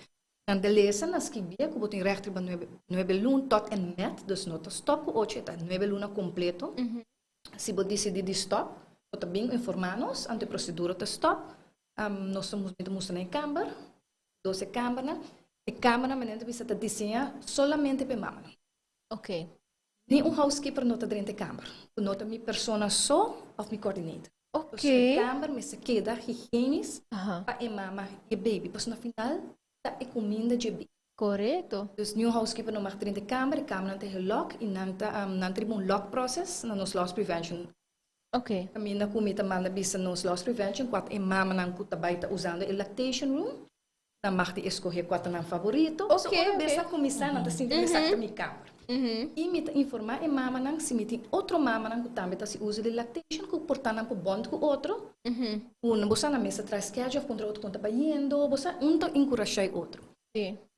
Nan ta lesa, nan skibia ku bo tin règt riba nuebe nuebe luna tòt en mèt, dus no ta stòp ku ocho, e ta nuebe luna kompleto. Si bo disidí di stòp, bo ta bin informá nos, anto e prosedura ta stòp. Nos ta mustra na e kamber. 12 kambernan. E kambernan manera ta bisa ta diseñá solamente pa e mamanan. Ni un housekeeper no ta drenta e kamber. Ku no ta mi persona so òf mi coordinator. Dus e kamber mester keda higienisch pa e mama i e baby. Pasobra na final ta e kuminda dje baby. Korekto. Dus ni un housekeeper no mag drenta e kamber. E kamernan ta gelock i nan ta nan ta riba un lock process na nos loss prevention. Kaminda ku mi ta manda bisa nos loss prevention kua ta e mamanan ku ta bai ta usando e lactation room. Nan mag di escoge cua ta nan favorito. So ora bes a cuminsa nan ta sinti cu esaki ta mi kamer. Y mi ta informa e mamanan si mi tin otro mamanan cu tambe ta haci uso di lactation cu por ta nan por bond cu otro. Cu bo sa nan mester traha schedule of contra otro con ta bayendo. Bo sa un ta encurasha e otro.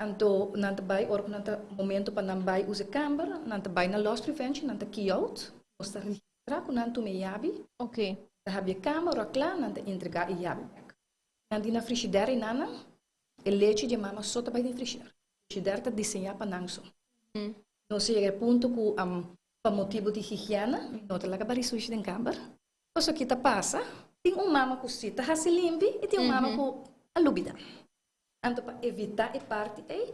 Anto nan ta bay ora cu nan ta momento pa nan bay usa e kamber nan ta bay na loss prevention nan ta key out. Nos ta registra cu nan tuma e yabi. Ta habri e kamber ora cla nan ta entrega e yabi bek. Nan di na frishider i nana, e lechi di e mama so ta bai den frishider. Frishider ta diseñá pa nan so. Nos a yega e punto ku pa motibu di higiena mi no ta laga bari sushi den kamber. Pasobra ki ta pasa, tin un mama ku si ta hasi limpi i tin un mama ku a lubida. Anto pa evitá e parti ei,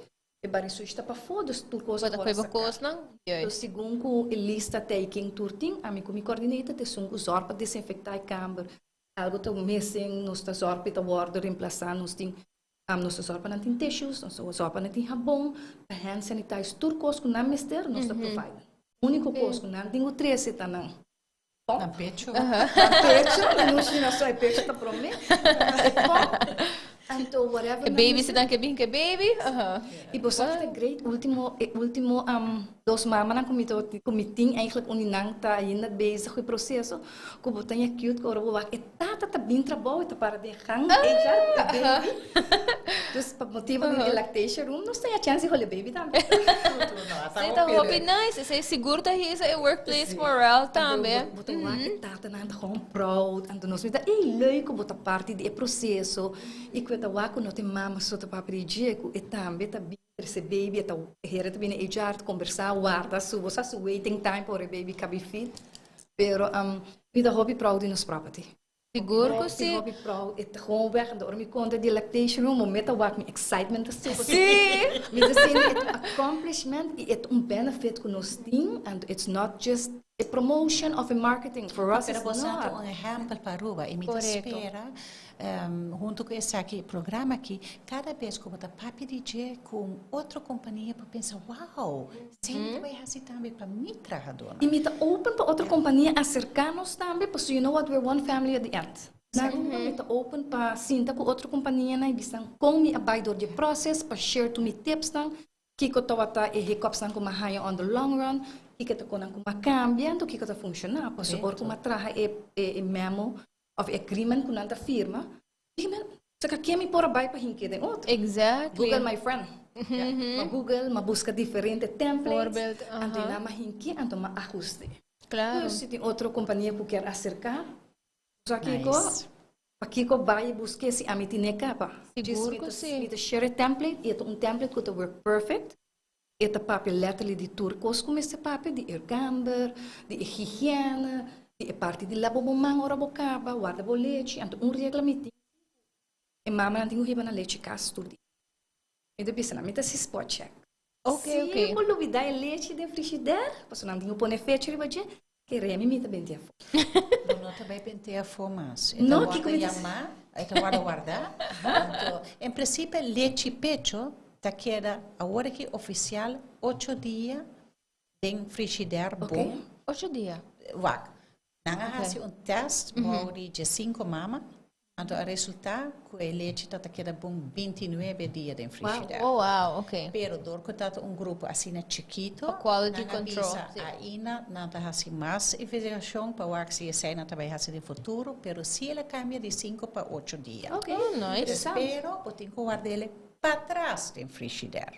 e bari sushi ta pafó, dus tur kos ta wòrdu saká. Dus segun ku e lista ta ei ken tur tin, ami ku mi coordinator ta esun ku zòrg pa desinfektá e kamber. Algo ta missing, nos ta zorg pa e ta wordo reemplaza, nos tin nos ta zorg pa nan tin tissues, nos ta zorg pa nan tin habon, pa hand sanitize, tur cos cu nan mester nos ta provide. Unico cos cu nan tin cu trece ta nan pop, Nan pecho. Nan pecho, nan ushi so e pecho ta prome, e pop, anto whatever E nan baby mester. si nan ke bin ke baby. Y bo sa ki ta great, ultimo, e ultimo dos mamanan cu mi ta cu mi tin eigenlijk un di nan ta ainda bezig cu e proceso, Ku bo ta ña cute ku ora bo wak e tata ta bin trabou e ta para den gang e ja ku e baby. Dus pa motibo di e lactation room nos ta ña chance di hole baby tambe. Sí, ta hopi nice. Esei sigur ta hisa e workplace morale tambe. Bo ta wak e tatanan ta gewoon proud. Anto nos mi ta ey leuk ku bo ta parti di e proceso i ku e ta wak ku no ta e mama so ta papia di dje ku e tambe ta bin trese baby e ta hera ta bini HR ta kombersá warda su bo sa su waiting time pa ora e baby kabi fit. Pero mi ta hopi proud di nos property. Sigur cu si. Hopi proud. E ta gewoon weg. Anto ora mi conta di lactation room, bo meta wak mi excitement ta super. Si. Mi ta sinti e ta un accomplishment y e ta un benefit cu nos tin. Anto it's not just a promotion of a marketing. For us Pero it's bo sa ta not. un ehempel pa Aruba y mi ta Correcto. spera hunto cu esaki e programa aki, cada bes cu bo ta papia di dje cu un otro compania por pensa, wow, esei mi ta bay haci tambe pa mi trahadornan. Y mi ta open pa otro compania acerca nos tambe, pasobra you know what, we're one family at the end. Na Aruba mi ta open pa sinta cu otro companianan y bisa con mi a bay door di e process, pa share tur mi tipsnan, Kiko tabata e hiccups-nan ku m'a haña on the long run? Kiko ta konan ku m'a kambia anto kiko ta funshoná? Pasobra ora ku m'a traha e e memo òf e agreement ku nan ta firma, dije men, saka ken mi por a bai pa hink'é den otro? Exactly. Google my friend. M'a Google, m'a buska diferente templates, Voorbeeld, anto aha. i nan m'a hink'é, anto m'a ahust'é. Claro. Dus si tin otro kompania ku kier aserká, sa kiko? Nice. Pakiko bai busk'é si ami tin'é kaba? Sigur ku si. Mi ta share e template i e ta un template ku ta work perfect. E ta papia letterlijk di tur kos ku mester papia, di e kamber, di e higiene, di e parti di laba bo man ora bo kaba, warda bo lechi. Anto un regla mi tin si ku e mamanan tin ku hiba nan lechi kas tur dia. Mi ta bisa nan, mi ta hasi spot check. Si bo lubida e lechi den frishider, pasobra nan tin ku pone fecha riba dje, ke remi mi ta benti afó. Bo no ta bai benti afó mas. E ta No, wòrdu kiko mi ta yamá, e ta wòrdu wardá. Anto, en prinsipio lechi pecho ta keda awor aki ofisial ocho dia den frishider bon. Ocho dia? Wak, Nan a hasi un test bou di diesinco mama, anto a resulta cu e lechi ta ta keda bon 29 dia den frigider. Oh wow, ok. Pero dor cu ta ta un grupo asina chikito, Pa quality nan a control, bisa si. aina nan ta hasi mas investigacion pa wak si esey nan ta bay hasi den futuro, pero si el a cambia di cinco pa ocho dia. Ok, Oh, nice. interesante. Pero bo tin cu ward'el patras den frigider.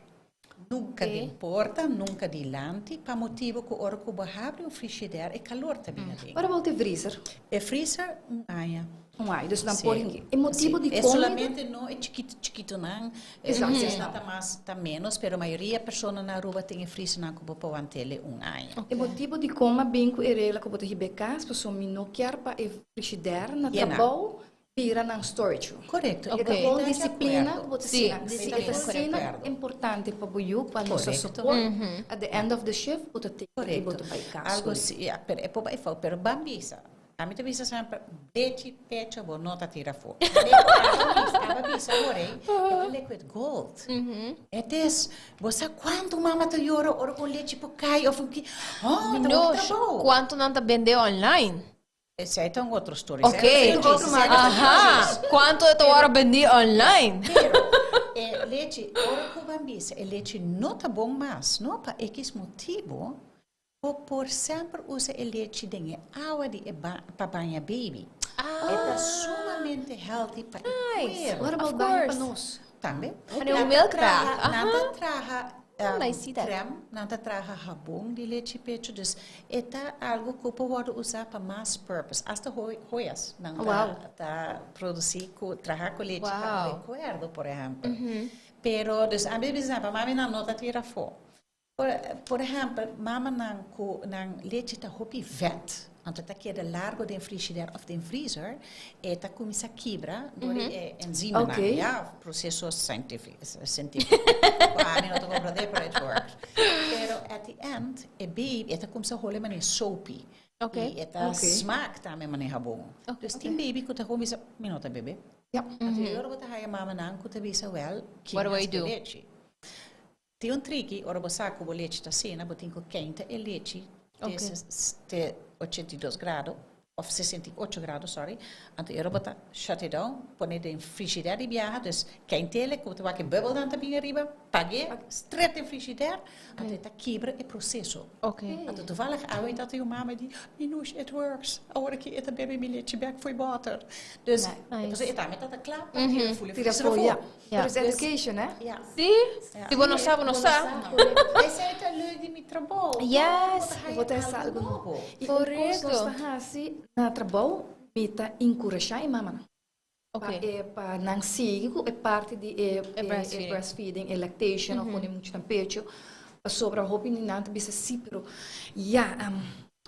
Nunka den porta, nunka dilanti, pa motibu ku ora ku bo habri un frishider e kalor ta bini aden. What about e vriezer? E vriezer un aña. Un aña, dus nan Sí. por hinki. E motibu Sí. di E kon solamente no e chikitu chikitunan, e Exacto. vriezernan ta mas, ta menos, pero mayoria persona na Aruba tin e vriezernan ku bo por want'el un aña. E motibu di kon a bin ku e regla ku bo ta hiba e kas, pasobra mi no kier pa e frishider na Yena. trabou. Tira nan storage room. Korekto. E ta un disiplina ku bo ta siña. Si, E ta asina importante pa bo yu pa nos a support. At the end of the shift bo ta take i bo ta bai kas. Algo si, ya, pero e por bai fout. Pero ban bisa, ami ta bisa semper, lechi pecho bo no ta tira afó. Aba bisa awor ei, e ta liquid gold. Et is, bo sa kuantu mama ta yora ora ku un lechi por kai òf un ki, oh, ta hopi trabou. Kuantu nan ta bende online? Esei ta un otro story. Ok. Aha. Cuanto e ta worde bendi online? Pero, e lechi, ora cu ban bisa, e lechi no ta bon mas, no? Pa X motibo, bo por semper usa e lechi den e awa di e ba, pa baña baby. E ta sumamente healthy pa e cuero. What about baña pa nos? Tambe. Nan ta traha, nan ta traha krem, nan ta traha habon di lechi pecho, dus e ta algo ku por wòrdu usá pa mas purpose. Asta hoyas nan ta produsí ku traha ku lechi pa rekuerdo, por ehèmpel. Pero dus ami bisa pa mami nan no ta tira afó. Por ehèmpel, mamanan ku nan lechi ta hopi vèt, anto ta keda largo den frishider òf den freezer, e ta kuminsá kibra dor di e enzimanan, ya, proseso sientífiko ku ami no ta komprondé, pero it works. Pero at the end, e baby, e ta kuminsá hole manera soapy, i e ta smaak tambe manera habon. Dus tin baby ku ta kuminsá, mi no ta bebe. Anto e ora bo ta haya mamanan ku ta bisa, wèl, kima e lechi. Tin un triki, ora bo sa ku bo lechi ta asina, bo tin ku keinta e lechi te te 82 grado, òf 68 grado, sorry, anto e ora bo ta shut it down, pone den frishider di biaha, dus keint'el, ku bo ta wak e bubelnan ta bin ariba, pag'é stret den frishider, anto e ta kibra e proseso. Anto toevallig awe ta tin un mama di, Minouche, it works, awor aki e ta bebe mi lechi bek fo'i bòter. Dus, pasobra e tambe ta ta kla pa tira ful e freezer afó. Ja. Pero es education, hè? Ja. Sí? Si bo no sa, bo no sa. Esei ta leuk di mi trabou. Yes. Bo ta hasi algo nobo. I un kos nos ta hasi na trabou, mi ta enkurashá e mamanan. Ok. Pa e pa nan sigui ku e parti di e E breastfeeding. e breastfeeding, e lactation, of pone muchu na pecho. Pasobra hopi di nan ta bisa sí, pero ya,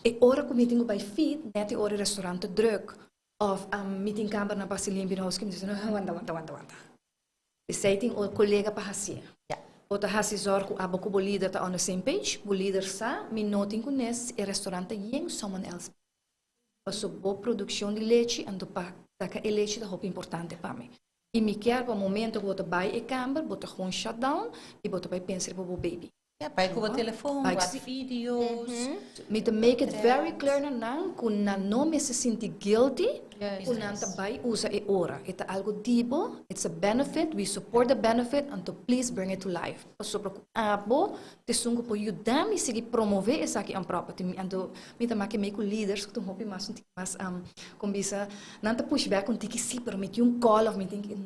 e ora ku mi tin ku bai feed, nèt e ora e restaurant ta drùk. Of mi tin kamber na basi limpi na huis, mi dice, no, wanta, wanta, wanta, wanta. Esei tin otro kolega pa hasié. Bo ta hasi zòrg ku abo ku bo lider ta on the same page, bo lider sa, mi no tin ku nes si e restaurant ta yen, someone else. Paso bo produkshon di lechi, anto pa saka e lechi ta hopi importante pa mi. I mi kier pa momento ku bo ta bai e kamber, bo ta gewoon shut down i bo ta bai pensa riba bo baby. Ja, bai ku bo telefon, wak video's. Mi ta make it very clear na nan ku nan no mester sinti guilty ku nan ta bai usa e ora. E ta algo di bo, it's a benefit, we support the benefit, anto please bring it to life. Pasobra ku abo ta esun ku por yuda mi sigui promove esaki on property. Anto mi ta make mei ku leaders ku ta un hopi mas un tiki mas kon bisa, nan ta push back un tiki si, pero mi tin un call of mi tin ki.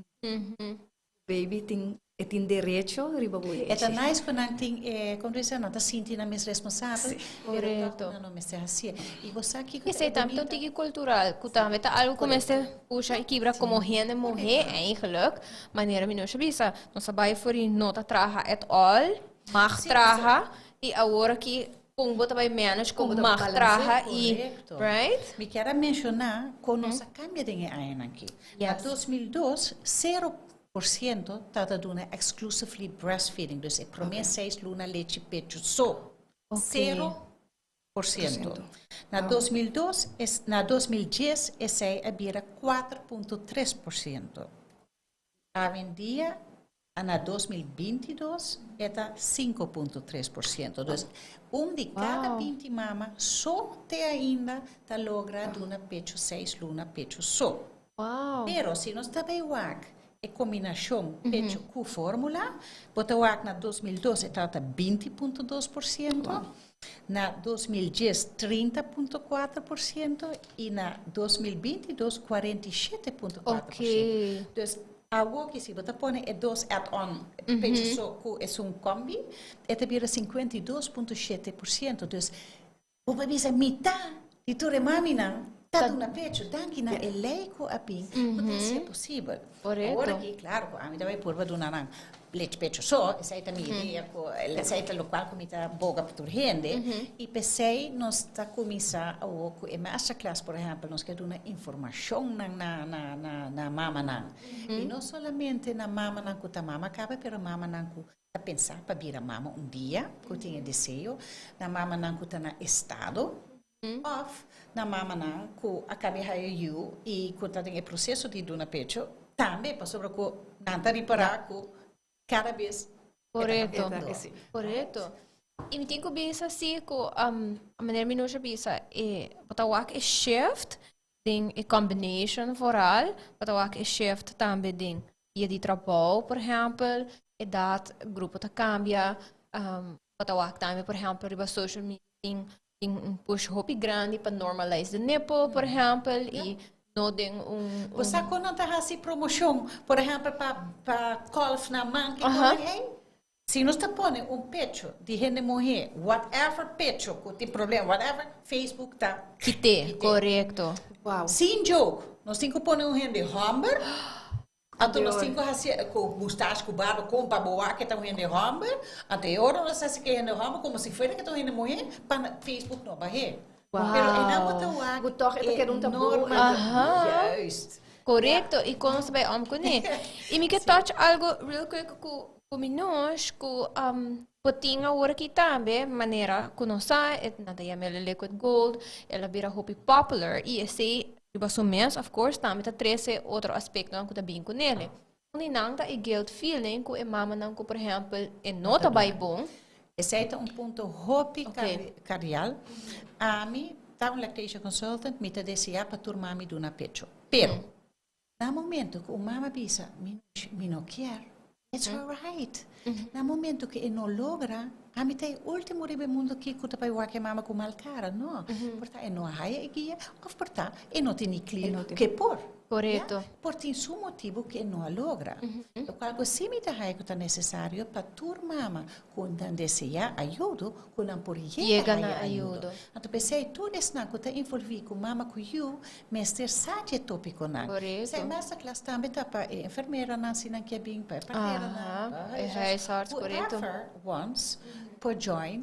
Baby tin e tin derecho riba bo E ta lechi. nice cu nan tin e, como dice, nan ta sinti nan mes responsabel, Sí. pero toch Correcto. nan no mester hacié. Y bo sa kico ta Esei e tambe ta un bunita? tiki cultural, cu tambe ta algo cu mester pusha y kibra como hende muhe eigenlijk. Manera mi no a bisa, nos a bai for y no ta traha at all, mag Sí, traha, y awor aki con bo ta bai manage Con con bo ta mag balancea, traha y, Correcto. right? Mi kier a menciona con nos a cambia den e añanan aki. Na 2002, 0% tabata duna exclusively breastfeeding, dus e prome seis luna lechi pecho so. 0%. Na 2002, na 2010 esei a bira 4.3%. Awendia, na 2022, e ta 5.3%. Dus un di kada 20 mama so te ainda ta logra duna pecho seis luna pecho so. Pero si nos ta bay wak e combinacion pecho cu formula, bo ta wak na 2002 e tabata 20.2%, na 2010 30.4% y na 2022 47.4%. Dus awo cu si bo ta pone e dos add-on pecho so cu esun combi, e ta bira 52.7%. Dus bo por bisa mitad di tur e maminan. Ta duna pecho, danki na e lei ku a bin ku ta hasié posibel. Awor aki, klaro ku ami ta bai purba duna nan lechi pecho so, esei ta mi idea ku esei ta lokual ku mi ta boga pa tur hende, i p'esei nos ta kuminsá awor ku e masterclass, por ehèmpel, nos ke duna informashonnan na na na na mamanan. I no solamente na mamanan ku ta mama kaba, pero mamanan ku ta pensa pa bira mama un dia, ku tin e deseo, na mamanan ku ta na estado, òf na mamanan ku a kabe haya yu i ku ta den e proseso di duna pecho tambe, pasobra ku nan ta ripará ku kada bes e ta kambiando. Korekto. I mi tin ku bisa si ku manera Minusha bisa e bo ta wak e shift den e combination vooral, bo ta wak e shift tambe den dia di trabou, por ehèmpel, edat, grupo ta kambia, bo ta wak tambe por ehèmpel riba social media tin tin un push hopi grandi pa normalize the nipple, por ehèmpel, i no den un Bo sa kon nan ta hasi promoshon, por ehèmpel pa pa kòlf na man ke kòmen ei? Si nos ta pone un pecho di hende muhé, whatever pecho ku tin problema, whatever, Facebook ta Kite, korekto. Wow. Sin joke, nos tin ku pone un hende hòmber, anto nos tin ku hasi ku mustache, ku barba, kon pa bo wak ke ta un hende hòmber, anto e ora nos hasi ke hende hòmber komo si fuera ke ta un hende muhé, pa Facebook no bah'é. Wow. Pero einan bo ta wak Bo tòg e ta keda un tabú. normal. Juist. Korekto, i kon nos ta bai om kuné. I mi ke touch algo real quick ku ku Minouche, ku bo tin awor aki tambe, manera ku nos sa, e nan ta yama el liquid gold, el a bira hopi popular, i esei riba su mes, of course, tambe ta trese otro aspektonan ku ta bin kunele. Un di nan ta e guilt feeling ku e mamanan ku, por ehèmpel, e no ta bai bon. Esei ta un punto hopi kardial. Ami ta un lactation consultant, mi ta deseá pa tur mami duna pecho. Pero, na momento ku un mama bisa, mi mi no kier, it's her right. Na momento ku e no logra, ami ta e ultimo riba e mundo aki ku ta bai wak e mama ku mal kara. No. Por ta e no a haya e guia òf por ta e no tin ni klier ku e por. Korekto. Por tin su motibu ku e no a logra. Lokual ku sí mi ta haya ku ta nesesario pa tur mama ku nan deseá ayudo, ku nan por yega na haya ayudo. Anto p'esei tur esnan ku ta envolví ku mama ku yu mester sa dje tópikonan. Korekto. Esei masterclass tambe ta pa e enfermeranan si nan ke bin, pa e parteranan, pa e huisarts, korekto. Whoever wants por join.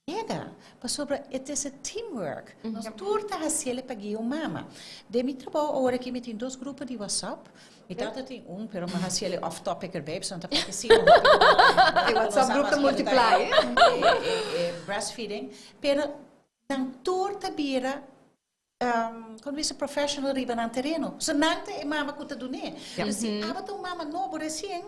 Yega, pasobra it is a teamwork. Nos tur ta hasiel pa guia un mama. Den mi trabou awor aki mi tin dos grupo di WhatsApp. Mi tata tin un, pero mi a hasiel e off topic erbij, pasobra nan ta papia asina hopi. E WhatsApp group ta multiply, eh? E breastfeeding. Pero nan tur ta bira, kon bisa, professional riba nan tereno. So nan ta e mama ku ta dun'é. Dus si abo ta un mama nobo resien,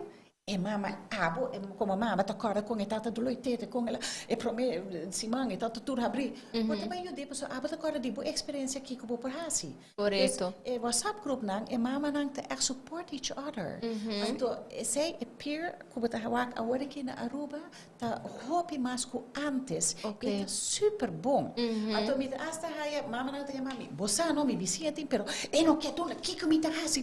E mama, abo komo mama ta kòrda kon e tata dolo e tete, kon el a, e promé siman e tata tur habrí. Bo ta bai yud'é pasobra abo ta kòrda di bo eksperensia kiko bo por hasi. Korekto. Dus e WhatsApp groepnan, e mamanan ta ègt support each other. Anto esei e peer ku bo ta wak awor aki na Aruba ta hopi mas ku ántes. E ta super bon. Anto mi ta asta haya mamanan ta yama mi, bo sa no mi bisiña tin pero e no ke duna, kiko mi ta hasi?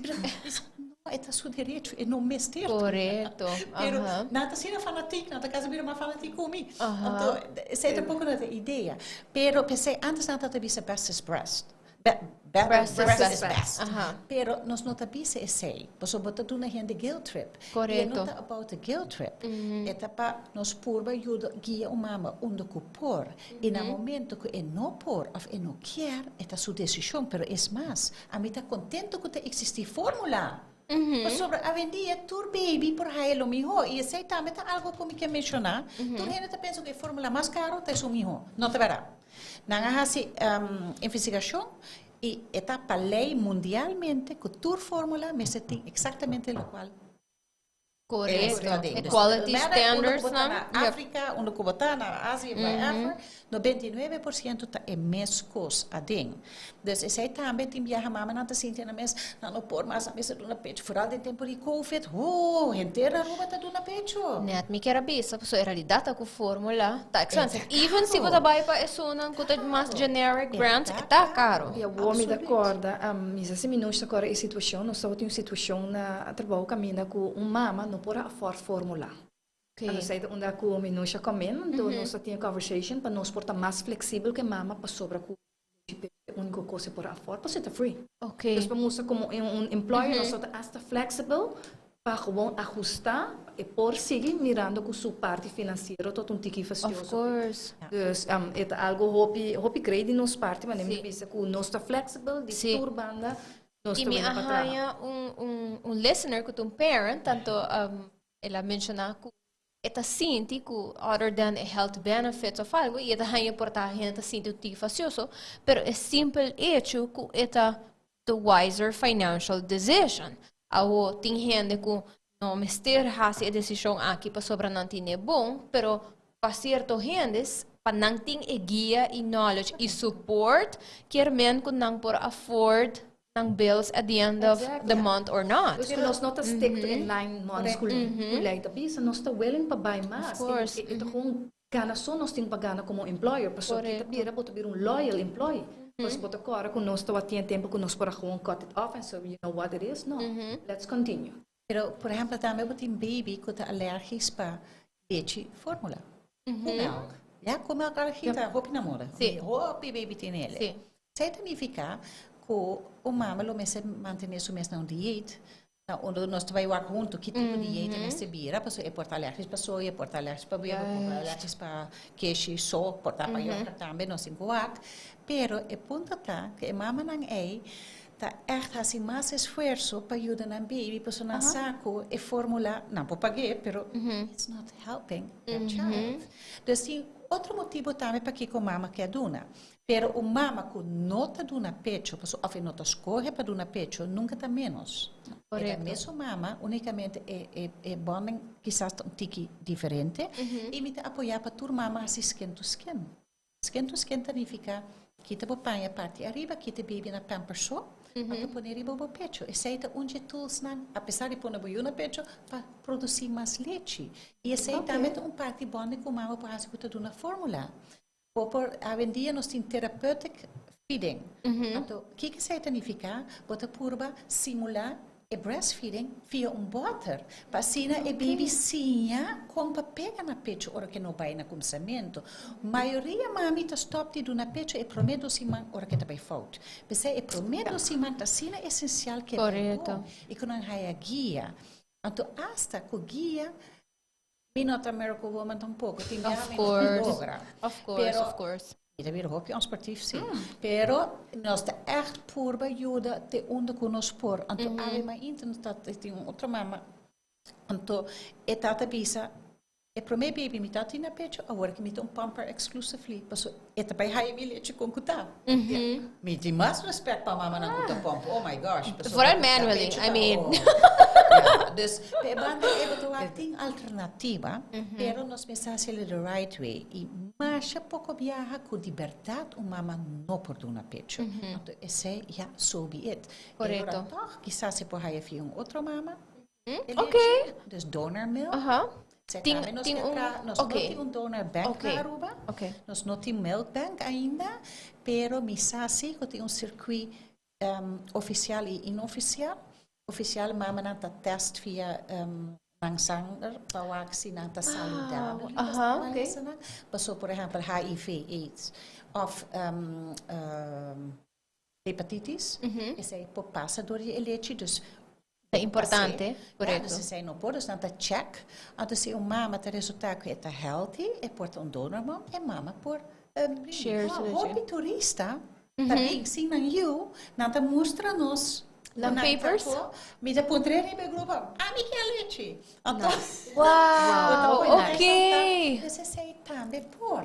No, e ta su derecho, e no mester. Correcto. Pero nan ta asina fanatik, nan ta casi bira mas fanatik cu mi. Anto, esey tampoco no ta idea. Pero p'esey antes nan tabata bisa best is breast. Breast is best. Pero nos no ta bisa esey, pasobra bo ta duna hende guilt trip. Correcto. Y e no ta about the guilt trip. E ta pa nos purba yuda guia un mama unda cu por. Y na momento cu e no por of e no kier, e ta su decision. Pero es mas, Ami ta contento cu ta existi formula. Pasobra awendia tur baby por haya lo miho y esey tambe ta algo cu mi ke menciona. Tur hende ta pensa cu e formula mas caro ta esun miho. No ta berdad. Nan a haci investigacion y e ta pa ley mundialmente cu tur formula mester tin exactamente locual. Korekto. E quality standards nan. Na Afrika, unda ku bo ta, na Asia, wherever, 99% ta e mes kos aden. Dus esei tambe tin biaha mamanan ta sinti nan mes, nan no por mas, nan mester duna pecho. Foral den tempu di Covid, hoo, henter Aruba ta duna pecho. Net mi kier a bisa, pasobra e realidat ta ku formula ta expensive. Even si bo ta bai pa esunnan ku ta mas generic brands, e ta karo. I awor mi ta kòrda, mi sa si mi no ta kòrda e situashon, nos tabata tin un situashon na trabou kaminda ku un mama no por a afòrt formula. Nos a unda ku mi no a kòmen, anto nos a tin e conversation pa nos por ta mas fleksibel ku e mama pasobra ku. E úniko kos e por afford pasobra e ta free. Ok. Dus pa mustra komo un employer nos ta hasta flexible pa gewoon ahusta pa e por sigui mirando ku su parti finansiero tot un tiki Of fastioso. course. Dus e ta algo hopi hopi grei di nos parti manera mi Sí. bisa ku nos ta flexible di Sí. tur banda nos I ta mi wini a pa traha. haña un listener ku ta un parent, tanto el a menshoná ku e ta sinti ku other than e health benefits of algo, i e ta haña por ta hende ta sinti un tiki fastioso, pero e simpel hecho ku e ta the wiser financial decision. Awo tin hende ku no mester hasi e desishon aki pasobra nan tin e bon, pero pa sierto hendes, pa nan tin e guia i knowledge i support, kier men ku nan por afford nan bills at the end of the month or not. Dus ku nos no ta stick to e 9 months ku lei ta bisa, nos ta willing pa bai mas. Of course. E ta gewoon gana so nos tin pa gana komo employer, pasobra Korekto. ta bira bo ta bira un loyal employee. Pues bo ta kòrda ku nos ta tin tempu ku nos por a gewoon cut it off and so you know what it is? No. Let's continue. Pero, por ehèmpel, tambe bo tin baby ku ta alérgiko pa lechi formula. Koemelk. Ja, koemelk allergie, ta hopi na moda. Sí. Hopi baby tin ele. Sí. Esei ta nifiká ku e mama lo mester mantené su mes na un dieet. Na unda nos ta bai wak huntu ki tipo di dieet mester bira, paso e por ta alérgiko pa soja, e por ta alérgiko pa webo, e por ta alérgiko pa keshi, so, por ta pa yoghurt tambe, nos tin ku wak. Pero e punto ta ku e mamanan ei ta echt hasi mas esfuerso pa yuda nan baby, paso nan sa ku e formula, nan por pag'é, pero it's not helping their child. Dus tin otro motibu tambe pakiko mama ke duna. Pero un mama ku no ta duna pechu, paso òf no ta skohe pa duna pechu, nunka ta menos. E Korekto. mesun mama, únikamente e bonding kisas un tiki diferente. I mi ta apoyá pa tur mama hasi skin to skin. Skin to skin ta nifiká kita bo paña parti ariba, kita baby na pamper so, pa pone riba bo pechu. Esei ta un di e tools nan, apesar di pone bo yu na pechu, pa produsí mas lechi. I esei tambe ta un parti bonding ku mama por hasi ku ta duna formula. Por awendia nos tin therapeutic feeding. Anto, kiko esei ta nifiká? Bo ta purba simulá e breastfeeding via un bòter. Pa asina e baby siña kon pa pega na pechu ora ku no bai na kuminsamentu. Mayoria mami ta stòp di duna pechu e promé 2 siman ora ku ta bai fout. P'esei e promé 2 siman ta asina esensial ku Korekto. I ku nan haya guia. Anto, hasta ku guia, mi no ta miracle woman tampoko. Tin Of mi course. no logra. Of course, Pero- of course. Mi ta bira hopi onsportief, sí. Pero nos ta echt purba yuda te unda ku nos por. Anto awe mainta ta tin un otro mama. Anto e tata bisa e promé baby mi tatin na pechu, awor ku mi ta un pumper exclusively. Paso e ta bai haya mi lechi kon ku ta. Mi tin mas respect pa mama nan ku ta pump. Oh my gosh. Paso Vooral na manually, pechu I mean. Oh. Ja, dus pe banda e bo tin alternativa, pero nos mester hasi the right way. I masha poko biaha ku di berdat un mama no por duna pechu. Anto esei ja, so be it. Korekto. E ora toch, kisas e por haya via un otro mama. E Ok. lechi, dus donor milk. Zij tambe nos Tin ke nos no tin un donor bank na Aruba. Nos no tin milk bank ainda, pero mi sa si ku tin un circuit ofisial i inofisial. Ofisial mama nan ta test via nan sanger pa wak si nan ta saludabel. Paso, por ehèmpel, HIV, AIDS òf hepatitis, esei por pasa dor di lechi, dus Ta importante, ja, korekto. dus esei no por, dus nan ta check. Anto si un mama ta resultá ku e ta healthy, e por ta un donor mom, e mama por Share su lechi. Hopi turista, ta bin sin nan yu, nan ta mustra nos Nan nan papers? Mi ta puntra riba e grupo, "Ah, mi ke lechi." Anto, Wow, Wow, ok. Dus esei tambe por.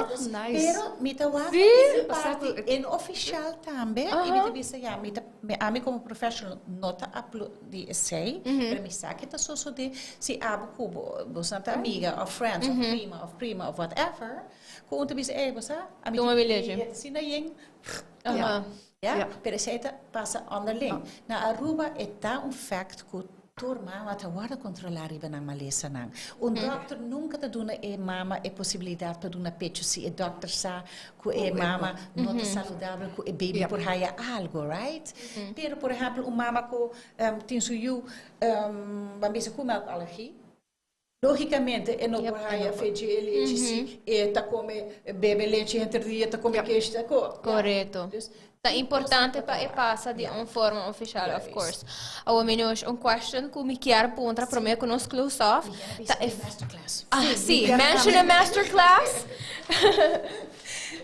Dus, Nice. pero mi ta wak Sí. parti inofisial tambe i mi ta bisa ja, mi ta mi ami komo professional no ta di esei, pero mi sa ku ta so di si abo ku bo bo ta amiga of friends of prima of prima of whatever, ku un ta bisa, "Ey, bo sa, ami Tuma mi lechi." Si na yeng. Ja, pero esei ta pasa onderling. Na Aruba e ta un fact ku tur mama ta wordo kontrolá riba nan malesa nan. Un dokter nunka ta duna e mama e posibilidat pa duna pechu si e dokter sa ku e mama no ta saludabel, ku e baby por haya algo, right? Pero, por ehèmpel, un mama ku tin su yu, ban bisa ku melkallergie. Logicamente, e no por haya fechi e lechi si e ta come, bebe lechi henter dia, ta come kesh, ta co. Correcto. Dus, Ta importante pa e pasa di un forma oficial, of course. Awo, Minouche, un question cu mi kier puntra prome cu nos close off. Ta e masterclass. Ah, si, mention a masterclass.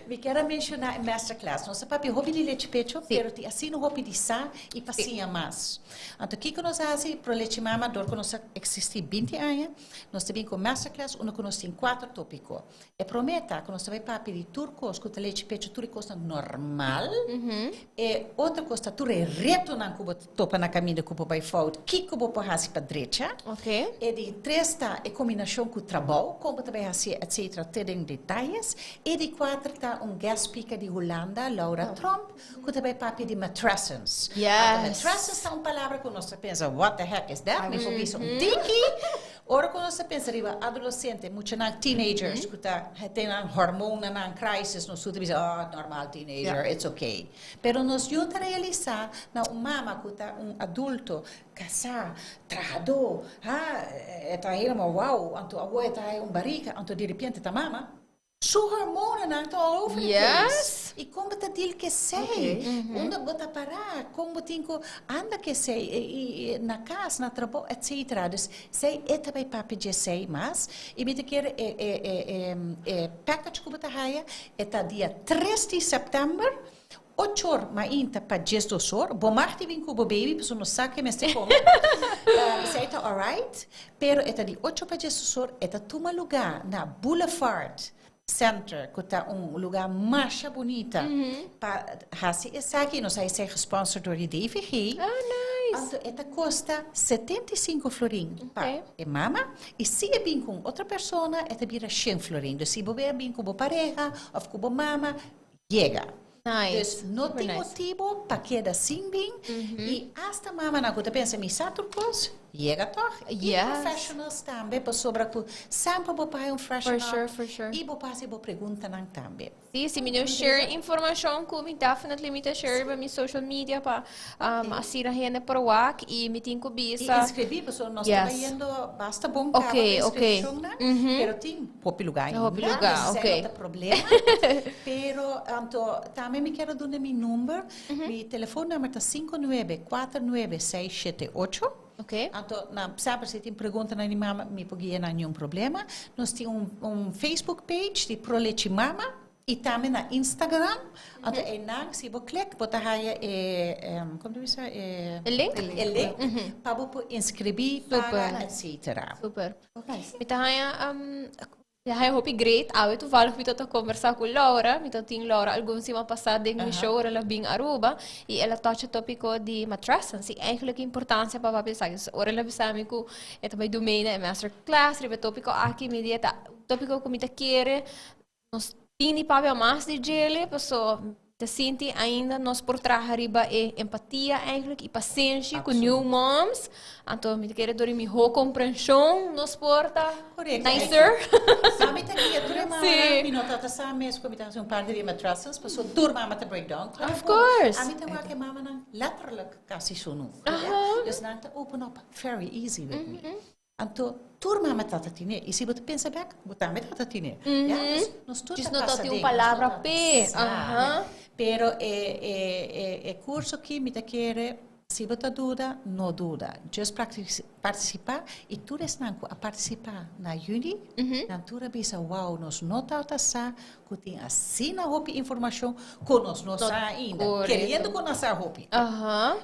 Mi kier menciona e masterclass. Nos a papia hopi di lechi pecho, pero tin asina hopi di sa y pa siña mas. Anto kico nos a haci, Pro Lechi Mama, door cu nos a existi 20 aña, nos ta bin cu masterclass unda cu nos tin cuatro topico. E prome ta cu nos ta bay papia di tur cos cu ta lechi pecho, tur e cosnan normal. E otro cos ta tur e retonan cu bo ta topa na caminda cu bo bay fout, kico bo por haci pa drecha. E di tres ta e combinacion cu trabou, con bo ta bay haci, etcetera, te den detayes. E di cuater ta un guest speaker di Hulanda, Laura Tromp, cu ta bay papia di matrescence. Anto matrescence ta un palabra cu nos ta pensa, "What the heck is that?" Mi por bisa un tiki. Ora cu nos ta pensa riba adolescente, muchanan, teenagers, cu ta tin nan hormonanan crisis, nos tur ta bisa, "Oh, normal teenager, it's okay." Pero nos no ta realisa na un mama cu ta un adulto, casa, trahador, ha, e ta helemaal wow, anto awor e ta haya un barica, anto di repente ta mama. Su hormonanan ta all over the place. Y con bo ta deal cu esey? Unda bo ta para? Con bo tin cu anda cu esey? Y na cas, na trabou, etcetera. Dus esey e ta bay papia di esey mas. Y mi ta kere e package cu bo ta haya, e ta dia 3 di september, 8 or mainta pa 12 or. Bo mag di bin cu bo baby, pasobra no sa cu mester come. Esey ta alright. Pero e ta di 8 pa 12 or, e ta tuma lugar na Boulevard Center, cu ta un lugar masha bunita. Pa hasi esaki, nos a ser gesponsord door di DVG. Oh, nice. Anto, e ta costa 75 florin pa e mama. Y si e bin cu otro persona, e ta bira 100 florin. Dus si bo bin cu bo pareha of cu bo mama, yega. Nice. Dus no Super tin nice. motibo pa keda sin bin. Y hasta mama nan cu ta pensa, "Mi sa tur cos", yega toch? Y professionals tambe, pasobra cu semper bo por un freshen For sure, up. for sure. Y bo por haci bo preguntanan tambe. Si, mi no share informacion cu mi, definitely mi ta share pa mi social media pa asina hende por wak y mi tin cu Y bisa. inscribi, pasobra nos ta yendo basta bon caba inscripcion na, pero tin hopi lugar ainda. Hopi lugar, Dus ok. no ta problema. Pero anto tambe mi kier duna mi number, mi telefoonnummer ta 5949678. Anto, na, semper si tin pregunta na mi mama, mi por guia na ningun problema. Nos tin un Facebook page di Pro Lechi Mama y tambe na Instagram. Anto, e nan, si bo click, bo ta haya e, con ta bisa? E, E link? E link, pa bo por inscribi, paga, etc. Super. Mi ta haya ja, hopi great. Awe toevallig mi ta conversa cu Laura. Mi tin Laura algun siman pasa den mi show, el a bin Aruba. Y el a touch e topico di matrescence. Y eigenlijk importancia pa papia esaki. So, ora el a bisa mi cu e ta bay duna e masterclass riba topico aki, mi di ta topico cu mi ta kere nos tin di papia mas di dje, paso ta sinti ainda nos por traha riba e empatia eigenlijk y pasenshi cu new moms. Anto mi ta kere door mi ho comprension nos por ta nicer. Sabi ta guia tur mama, mi no tata sa mes cu mi ta un par di matrescence, paso tur mama ta breakdown. Of course. Ami ta wak mama nan letterlijk casi sunu. Dus nan ta open up very easy with me. Anto tur mama tata tine. Y si bo ta pensa back, bo tambe tata tine. Ja, dus nos tur Dus ta no pasa ta tin un den, palabra nos no pe. sa. Pero e curso aki mi ta kere, si bo ta duda, no duda. Just participa y tur esnan cu a participa na juni, nan tur a bisa, "Wow, nos no ta sa cu tin asina hopi informacion cu nos no sa ainda." Keriendo cu nos sa hopi.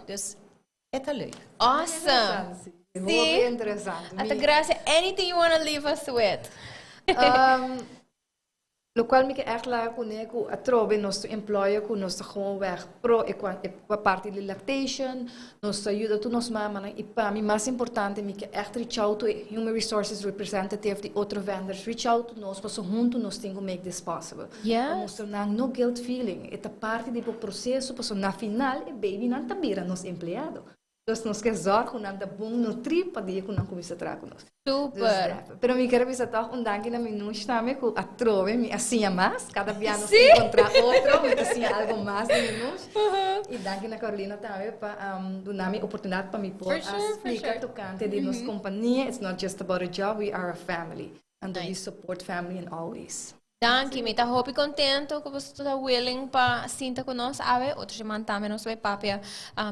Dus e ta leuk. Awesome. Hopi interesante. Anto, gracias. Anything you want to leave us with? Locual mi kier echt laga cu cu atrobe nos employer cu nos gewoon weg pro e parti di lactation, nos ayuda tur nos mama y pa mi mas importante, mi kier echt reach out to human resources representative di otro vendors, reach out to nos, paso hunto nos tin cu make this possible. Mustra nan no guilt feeling, e ta parti di e proceso, paso na final e baby nan ta bira nos empleado. Dus nos ke zorg ku nan ta bon nutrí pa dia ku nan kuminsá traha ku nos. Super. Dus, pero mi ker bisa tòg un danki na Minouche tambe ku atrobe mi a siña mas. Kada bia nos enkontrá otro mi ta siña algo mas di Minouche. I danki na Carolina tambe pa duna mi oportunidat pa mi por a splika tokante di nos kompania. It's not just about a job, we are a family. Anto we support family in all ways. Danki, mi ta hopi contento cu boso ta willing pa sinta cu nos awe. Otro siman tambe nos bay papia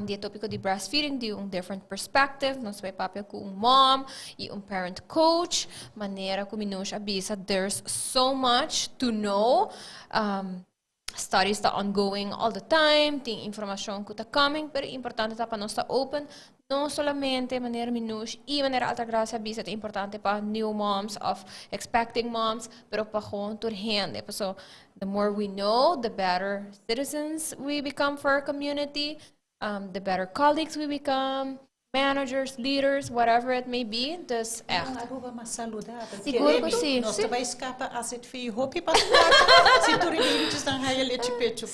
di e topico di breastfeeding di un different perspective. Nos bay papia cu un mom y un parent coach. Manera cu Minouche a bisa, there's so much to know. Studies ta ongoing all the time, tin informacion cu ta coming, pero importante ta pa nos ta open, no solamente manera Minouche y manera Altagracia bisa ta importante pa new moms of expecting moms, pero pa gewoon tur hende. Paso the more we know, the better citizens we become for our community, the better colleagues we become, managers, leaders, whatever it may be. Dus echt. Un Aruba mas saludabel. Sigur cu si. Nos ta bay scapa AZV hopi pa placa si tur e babytjesnan haya lechi pecho.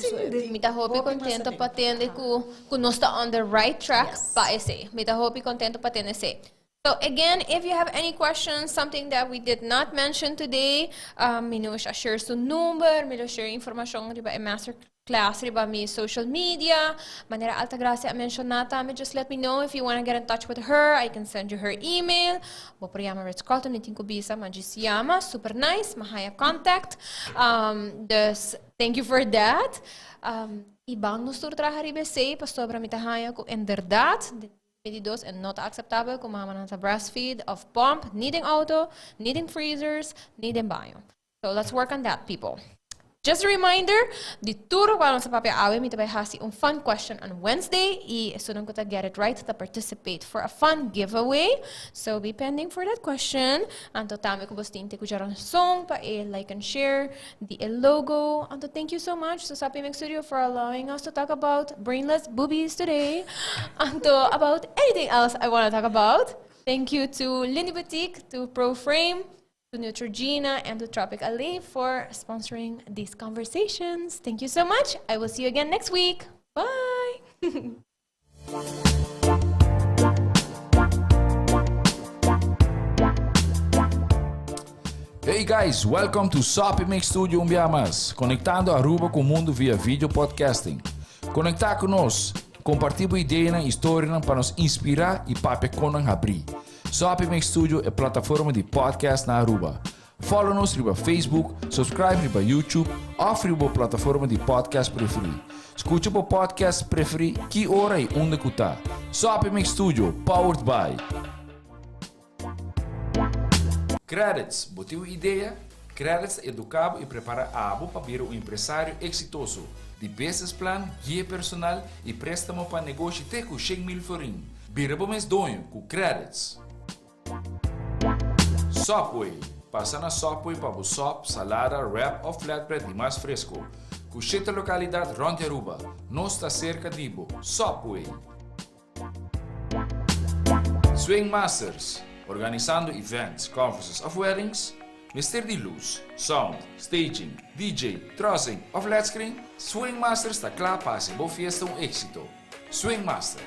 Mi ta hopi contento pa tende cu cu nos ta on the right track pa esey. Mi ta hopi contento pa tende esey. So again, if you have any questions, something that we did not mention today, Minouche a share su number, mi lo share informacion riba e master class riba mi social media. Manera Altagracia a menciona tambe, just let me know if you want to get in touch with her. I can send you her email. Bo por yama Ritz Carlton, mi tin cu bisa, ma djis yama. Super nice, mi haya contact. Dus, thank you for that. Y ban nos tur traha riba esey, pasobra mi ta haya cu inderdaad, 22 e no ta aceptabel cu mamanan ta breastfeed of pump, ni den auto, ni den freezers, ni den baño. So let's work on that, people. Just a reminder, di tur cual nos a papia awe, mi ta bay haci un fun question on Wednesday y esunnan cu ta get it right ta participate for a fun giveaway. So be pending for that question. Anto tambe cu bos tin te cu djaranson pa e like and share di e logo. Anto thank you so much to Sapi Mix Studio for allowing us to talk about brainless boobies today. Anto about anything else I want to talk about. Thank you to Lindy Boutique, to Pro Frame, to Neutrogena, and to Tropic Alley for sponsoring these conversations. Thank you so much. I will see you again next week. Bye. Hey guys, welcome to Soppy Mix Studio un bia mas, conectando Aruba cu mundo via video podcasting. Conecta cu nos, comparti bo ideanan y historianan pa nos inspira y papia con nan habri. Soppy Mix Studio e plataforma di podcast na Aruba. Follow nos riba Facebook, subscribe riba YouTube of riba bo plataforma di podcast preferi. Scucha bo podcast preferi ki ora y unda cu ta. Soppy Mix Studio, powered by. Credits, bo tin un idea? Credits ta educa bo y prepara abo pa bira un empresario exitoso. Di business plan, guia personal y prestamo pa negoshi te cu 100,000 florin. Bira bo mes doño cu Credits. Subway, Pasa na Subway pa bo sop, salada, wrap of flatbread di mas fresco. Cu shete localidad rond di Aruba. Nos ta cerca di bo. Subway! Swing Masters, Organisando events, conferences of weddings? Mester di luz, sound, staging, DJ, trussing of ledscreen? Swing Masters ta cla pa haci bo fiesta un exito. Swing Masters!